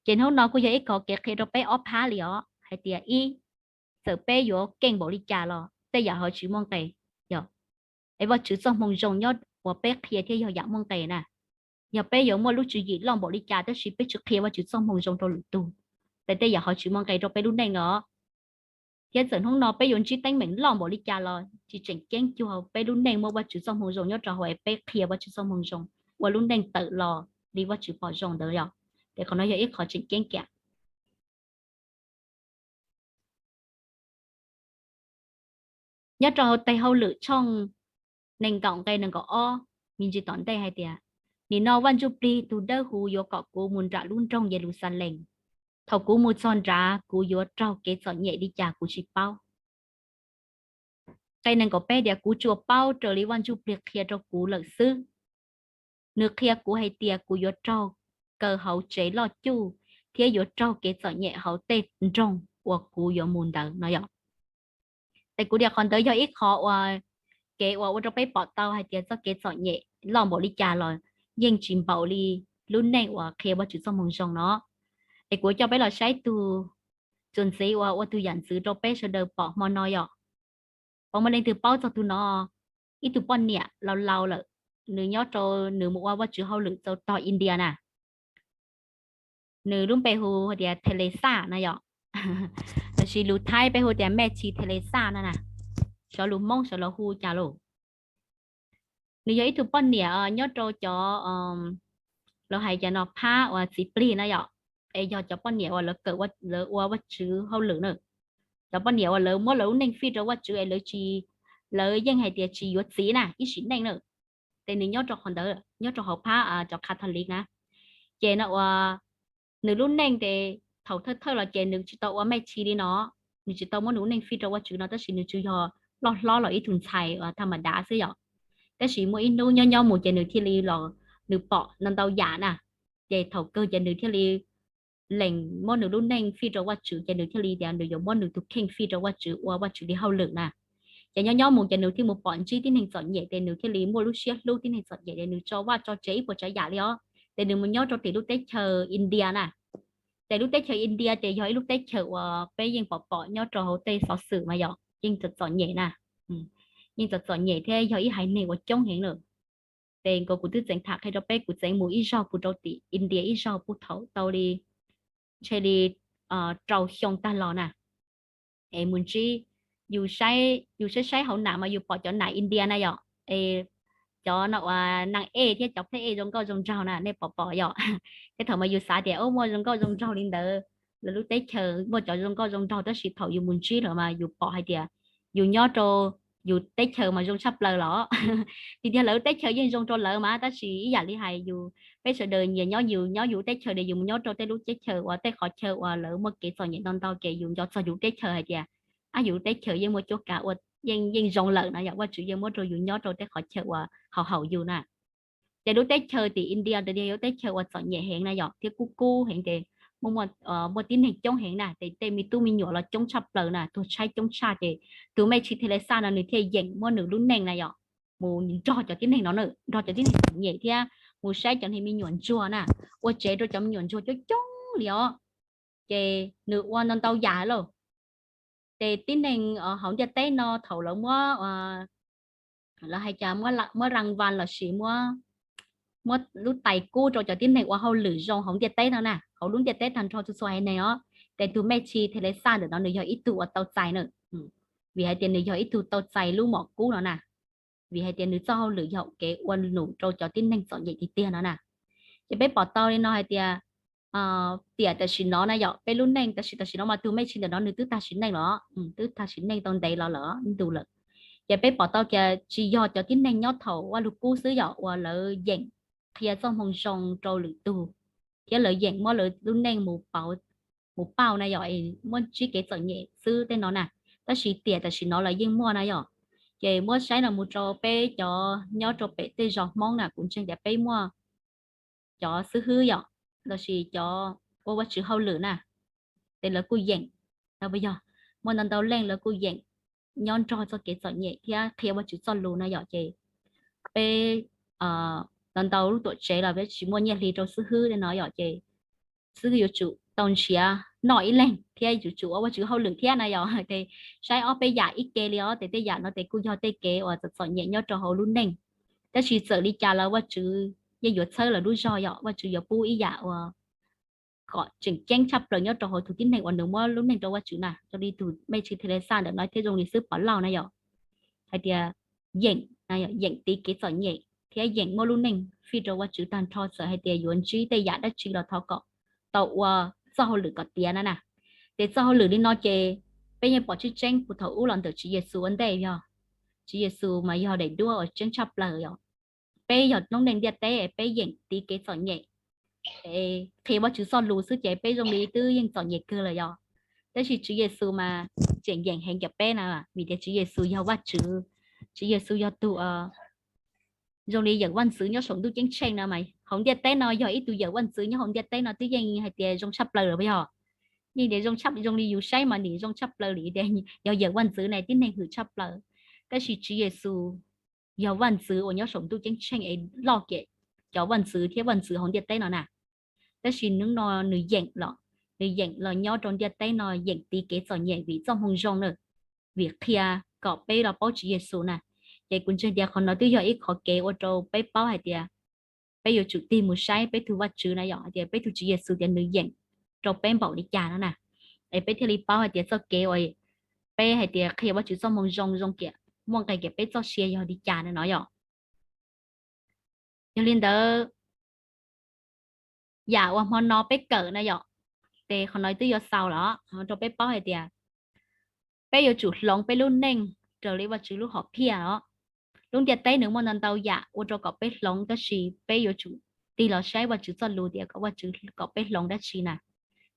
Ces hnub no kuj yog ib qhov kev qhia rau peb ob phab li os, hais tias ib, txawm peb yuav keej npaum li cas los tej yam ho tsis muaj nqis, yog, es Vajtswv txoj hmoo zoo nyob uas peb qhia thiaj yog yam muaj nqis na. Yog peb yuav muaj lub tswv yim loj npaum li cas tab sis peb tsis qhia Vajtswv txoj hmoo zoo rau lwm tus, ces tej yam ho tsis muaj nqis rau peb lub neej os. Thiab txawm hnub no peb yuav ntsib teeb meem loj npaum li cas los tsis tseem ceeb cuag peb lub neej muaj Vajtswv txoj hmoo zoo nyob rau hauv es peb qhia Vajtswv txoj hmoo zoo, ua lub neej tawm los li Vajtswv pom zoo ntawd yom. Ces qhov no yog ib qhov tseem ceeb kiag. Nyob rau hauv tes hauj lwm tshooj nees nkaum nqe nees nkaum ob, me ntsis tom ntej hais tias, nim no Vaj Ntsujplig tus Dawbhuv yuav kom kuv mus nram lub nroog Yeluxalees. Thaum kuv mus txog nrad kuv yuav raug kev txom nyem li cas kuv tsis paub. Nqe nees nkaum peb tias, kuv tsuas paub raws li Vaj Ntsujplig qhia rau kuv lawm xwb. Nws qhia kuv hais tias kuv yuav raug kaw hauv tsev loj cuj thiab yuav raug kev txom nyem hauv tej nroog uas kuv yuav mus ntawd no yom. Ces kuv tias qhov ntawd yog ib qhov uas kev uas ua rau peb pom tau hais tias txoj kev txom nyem loj npaum li cas los yeej tsis npaum li lub neej uas qhia Vajtswv txoj hmoo zoo no. Es kuv coj peb los saib tug txuas ntxiv uas ua tus yam ntxwv rau peb sawv daws pom hmo no yom. Puas muaj leej twg paub txog tus no? Ib tug poj niam laus laus lawm, nws nyob rau, nws mus ua Vajtswv hauj lwm txaus tog India na. Nws lub npe hu tias Theresa no yom. Tab sis lus Thaib peb hu tias Mej Tshi Theresa no na. Xyov lus Hmoob xyov los hu cas lauj. Nws yog ib tug poj niam nyob rau cov, lawv hais cov no phab uas txiv plig na yom. Es yog cov poj niam uas lawv kawm, lawv ua Vajtswv hauj lwm na. Cov poj niam uas lawv muab lawv lub neej fij rau Vajtswv es lawv tsis, lawv yeej hais tias tsis yuav txiv na ib sim neej na. Ces nws nyob rau qhov ntawd, nyob rau hauv phab cov Catholic na. Ces no uas nws lub neej ces thaum thawj thawj los ces nws tsis tau ua Mej Tshi li no, nws tsis tau muab nws lub neej fij rau Vajtswv no tab sis nws tsuas yog loj hlob los ib tug ntxhais uas tham ma dav xwb yom. Tab sis muaj ib hnub nyob nyob mus ces nws thiaj li los, nws pom ntau ntau yam na. Ces thaum kawg ces nws thiaj li lees muab nws lub neej fij rau Vajtswv ces nws thiaj li tias nws yuav muab nws tus kheej fij rau Vajtswv ua Vajtswv li hauj lwm na. Ces nyob nyob mus ces nws thiaj mus pom ntsib tib neeg txom nyem ces nws thiaj li muaj lub siab hlub tib neeg txom nyem ces nws tso vaj tso tsev ib puas tsav yam li os. Ces nws mus nyob rau tim lub teb chaws India na. Ces lub teb chaws India ces yog ib lub teb chaws uas peb yeej pom pom nyob rau hauv tej xov xwm mas yog yeej txom txom nyem na. Yeej txom txom nyem thiab yog ib haiv neeg uas coob heev lawm. Ces nkaus kuv twb txeev tham qhia rau peb, kuv txeev mus ib zaug kuv rau tim India ib zaug puag thaum tau li, ntshe li rau xyoo tag los na. Es mus ntsib, yus saib, yus saib saib hauv nam mas yus pom cov nam India na yom. Es cov no uas nas ej thiab cov phab ej zoo nkauj zoo nraug na nej pom pom yom. Thiab thaum mas yus xav tias muaj zoo nkauj zoo nraug li ntawd, lawv lub teb chaws muaj cov zoo nkauj zoo nraug tab sis thaum yus mus ntsib lawm mas yus pom hais tias yus nyob rau yus teb chaws mas zoo tshaj plaws los. Tiag tiag lawv lub teb chaws yeej zoo rau lawv mas tab sis ib yam li hais yus, peb sawv daws nyias nyob yus, nyob yus teb chaws ces yus mus nyob rau tej lub teb chaws uas tej qhov chaw uas lawv muaj kev txom nyem ntau ntau ces yus nco txog yus teb chaws hais tias, ab, yus lub teb chaws yeej muaj cuab kav ua, yeej yeej zoo lawm no yom, Vajtswv yeej muab rau yus nyob rau tej qhov chaw uas haum haum yus na. Ces lub teb chaws tim India tiag tiag yog lub teb chaws uas txom nyem heev na yom, thiab kub kub heev ces muaj, muaj tib neeg coob heev na ces tej me tub me nyuam los coob tshaj plaws na, tuag tshaib coob tshaj ces tus Mej Tshi Theresa no nws thiaj yeem muab nws lub neej na yom, mus nrog cov tib neeg no na, nrog cov tib neeg txom nyem thiab mus saib cov niag me nyuam ntsuag na, ua tsev rau cov me nyuam ntsuag coob coob li os. Ces nws ua ntau ntau yam lauj. Ces tib neeg hauv ntiaj teb no thaum lawv muab, lawv hais cas, muab rang vas lossis muab, muab lub tais kub rau cov tib neeg ua hauj lwm zoo hauv ntiaj teb no na, hauv lub ntiaj teb tag nrho txhua txhua haiv neeg os. Ces tus Mej Tshis Thej Les Xaj ntawm no nws yog ib tug uas tau txais na, vim hais tias nws yog ib tug tau txais lub mom kub no na, vim hais tias nws txoj hauj lwm yog kev ua num rau cov tib neeg txom nyem tiag tiag no na. Ces peb pom tau li no hais tias tiam tam sim no na yom, peb lub neej tam sim, tam sim no mas tus Mej Tshis ntawm no nws twb tag sim neej los, twb tag sim neej tau ntev los lawm, ib ntus lawm. Ces peb pom tau tias tsis yog cov tib neeg nyob thaum Vaj Lug Kub xwb yom uas lawv yeem qhia txoj moo zoo rau lwm tug, thiab lawv yeem muab lawv lub neej mus pauj na yom, muab ntsib kev txom nyem xwb tej no na. Tab sis tiam tam sim no los yeej muaj na yom. Ces muab saib no mus rau peb cov nyob rau pem tej zos Hmoob na, kuv ntseeg tias peb muaj cov xib hwb yom, lossis cov ua Vajtswv hauj lwm na, ces lawv kuj yeem, yog muaj ntau ntau leej lawv kuj yeem nyob nrog txoj kev txom nyem thiab qhia Vajtswv txoj lus no yom. Ces peb ntau ntau lub tuam tsev los peb tsis muaj nyiaj hli rau xib hwb tej no yom, ces xib hwb yuav tsum tau nrhiav noj ib leeg thiab yuav tsum ua Vajtswv hauj lwm thiab na yom. Ces saib ob peb yam ib ke li os, ces tej yam no ces kuj yog tej kev uas txom txom nyem nyob rau hauv lub neej. Tab sis txawm li cas los Vajtswv yeej yuav txhawb lawv lub zog yom, Vajtswv yuav pub ib yam uas kom tseem ceeb tshaj plaws nyob rau hauv tus tib neeg uas nws muab lub neej rau Vajtswv na, zoo li tus Mej Tshis Thej Les Xaj ntawm no thiab zoo li xib hwb Pov Lauj na yom. Hais tias yeem, yeem tiv kev txom nyem thiab yeem muab lub neej fij rau Vajtswv tag nrho txawm hais tias yuav ntsib tej yam dab tsi los thov kom tau ua txoj hauj lwm kom tiav na na. Ces txoj hauj lwm li no ces peb yeej pom tseeb tseeb puag thaum ub los ntawm Tswv Yexus ua ntej yog, Tswv Yexus mas yog daim duab uas tseeb tshaj plaws yom. Peb yog noob neej ntiaj teb peb yeem tiv kev txom nyem, qhia Vajtswv txoj lus xwb ces peb zoo li twb yeej txom nyem kawg lawm yom. Tab sis Tswv Yexus mas tseem yeem heev kiag peb na, vim tias Tswv Yexus yog Vajtswv, Tswv Yexus yog tus zoo li yawm vaj ntxwv nyob saum ntuj ceeb tsheej no mas hauv ntiaj teb no yog ib tug yawm vaj ntxwv nyob hauv ntiaj teb no twb yeej hais tias zoo tshaj plaws lawm yog. Yeej tias zoo tshaj, zoo li yus saib mas nim zoo tshaj plaws li tias yog yawm vaj ntxwv ne tib neeg hwm tshaj plaws. Tab sis Tswv Yexus yog vaj ntxwv uas nyob saum ntuj ceeb tsheej es loj kiag cov vaj ntxwv thiab vaj ntxwv hauv ntiaj teb no na. Tab sis hnub no nws yeem los, nws yeem los nyob rau ntiaj teb no yeem tiv kev txom nyem vim txoj moo zoo na, vim qhia kom peb los paub Tswv Yexus na. Ces kuv ntseeg tias qhov no twb yog ib qhov kev ua rau peb paub hais tias peb yuav tsum tig mus saib peb tug Vajtswv na yom, hais tias peb tug Tswv Yexus tias nws yeem rau peb npaum li cas no na. Es peb thiaj li paub hais tias txoj kev uas peb hais tias qhia Vajtswv txoj moo zoo zoo kiag muaj nqis kiag peb txoj sia yog li cas no yom. Yog li ntawd, yam uas hmo no peb kawm na yom, ces qhov no twb yuav xaus los rau peb paub hais tias peb yuav tsum hloov peb lub neej raws li Vajtswv lub hom phiaj os. Lub ntiaj teb nws muaj ntau ntau yam ua rau kom peb hloov, tab sis peb yuav tsum tig los saib Vajtswv txoj lus tias kom Vajtswv kom peb hloov dab tsi na.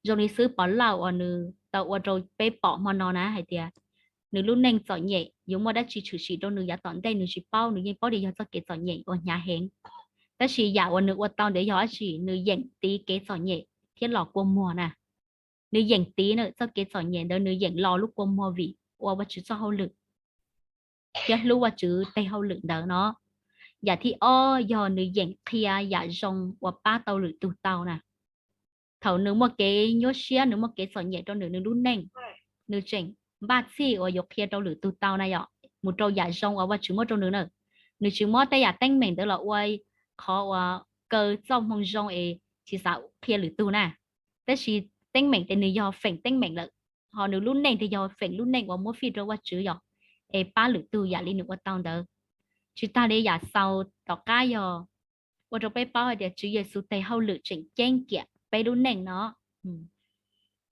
Zoo li xib hwb Pov Lauj uas nws tau ua rau peb pom hmo no na hais tias nws lub neej txom nyem yuav muaj dab tsi tshwm sim rau nws yav tom ntej nws tsis paub, nws yeej paub tias yog txoj kev txom nyem uas hnyav heev. Tab sis yam uas nws ua tau ntawd yog dab tsi? Nws yeem tiv kev txom nyem thiab los kua muag na. Nws yeem tiv na txoj kev txom nyem ntawd, nws yeem los lub kua muag vim ua Vajtswv txoj hauj lwm thiab hlub Vajtswv tes hauj lwm ntawd no. Yam thib ob yog nws yeem qhia yam zoo uas pab tau lwm tus tau na. Thaum nws muaj kev nyuaj siab, nws muaj kev txom nyem rau nws, nws lub neej, nws tseem npaj txhij uas yuav qhia rau lwm tus tau na yom, mus rau yam zoo uas Vajtswv muab rau nws na. Nws tsis muab tej yam teeb meem ntawd los ua qhov uas kaw txoj moo zoo es tsis xav qhia lwm tus na. Tab sis teeb meem ces nws yog feem teeb meem lawm, ho nws lub neej ces yog feem lub neej uas muab fij rau Vajtswv yom, es pab lwm tus yam li nws ua tau ntawd. Tsis tag li yam xaus tom qab yog ua rau peb paub hais tias Tswv Yexus tes hauj lwm tseem ceeb kiam peb lub neej no.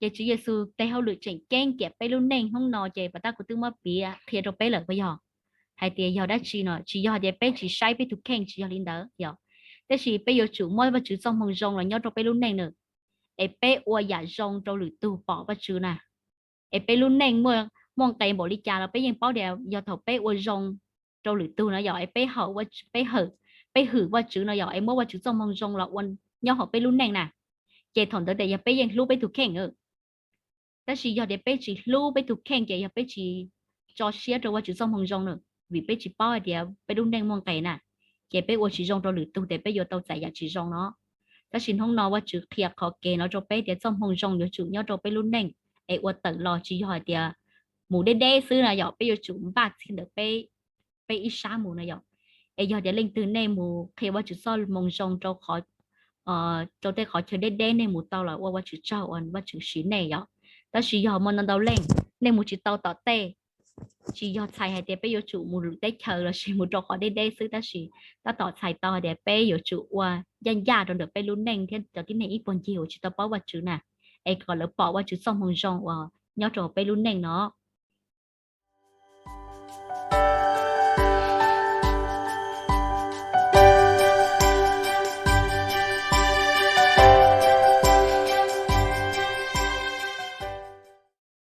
Ces Tswv Yexus tes hauj lwm tseem ceeb kiam peb lub neej hnub no ces pas tab kuv twb muab piav qhia rau peb lawm puas yog? Hais tias yog dab tsi no, tsis yog hais tias peb tsis saib peb tus kheej, tsis yog li ntawd yom. Tab sis peb yuav tsum muab Vajtswv txoj moo zoo los nyob rau peb lub neej na, es peb ua yam zoo rau lwm tus pom Vajtswv na. Es peb lub neej muaj nqis npaum li cas los peb yeej paub tias yog thaum peb ua zoo rau lwm tus no yom, es peb hawm, peb hawm, peb hwm Vajtswv no yom, es muab Vajtswv txoj moo zoo los ua nyob hauv peb lub neej na, ces thaum ntawd ces yog peb yeej hlub peb tus kheej. Tab sis yog tias peb tsis hlub peb tus kheej ces yog peb tsis tso siab rau Vajtswv txoj moo zoo na, vim peb tsis paub hais tias peb lub neej muaj nqis na, ces peb ua tsis zoo rau lwm tus ces peb yuav tau txais yam tsis zoo no. Tab sis hnub no Vajtswv qhia qhov kev no rau peb tias txoj moo zoo yuav tsum nyob rau peb lub neej, es ua tawm los tsis yog hais tias mus deb deb xwb na yom, peb yuav tsum npaj txhij ntawm peb, peb ib sab mus na yom. Es yog tias leej twg nej mus qhia Vajtswv txoj moo zoo rau qhov, rau tej qhov chaw deb deb nej mus tau los ua Vajtswv tsaug uas Vajtswv siv nej yom. Tab sis yog muaj ntau ntau leej nej mus tsis tau tom tej, tsis yog txhais hais tias peb yuav tsum mus lwm teb chaws lossis mus rau qhov deb deb xwb, tab sis tab tom txhais tau hais tias peb yuav tsum ua ncaj ncaj rau ntawm peb lub neej thiab cov tib neeg ib puag ncig uas tsis tau paub Vajtswv na, es kom lawv pom Vajtswv txoj moo zoo uas nyob rau peb lub neej no.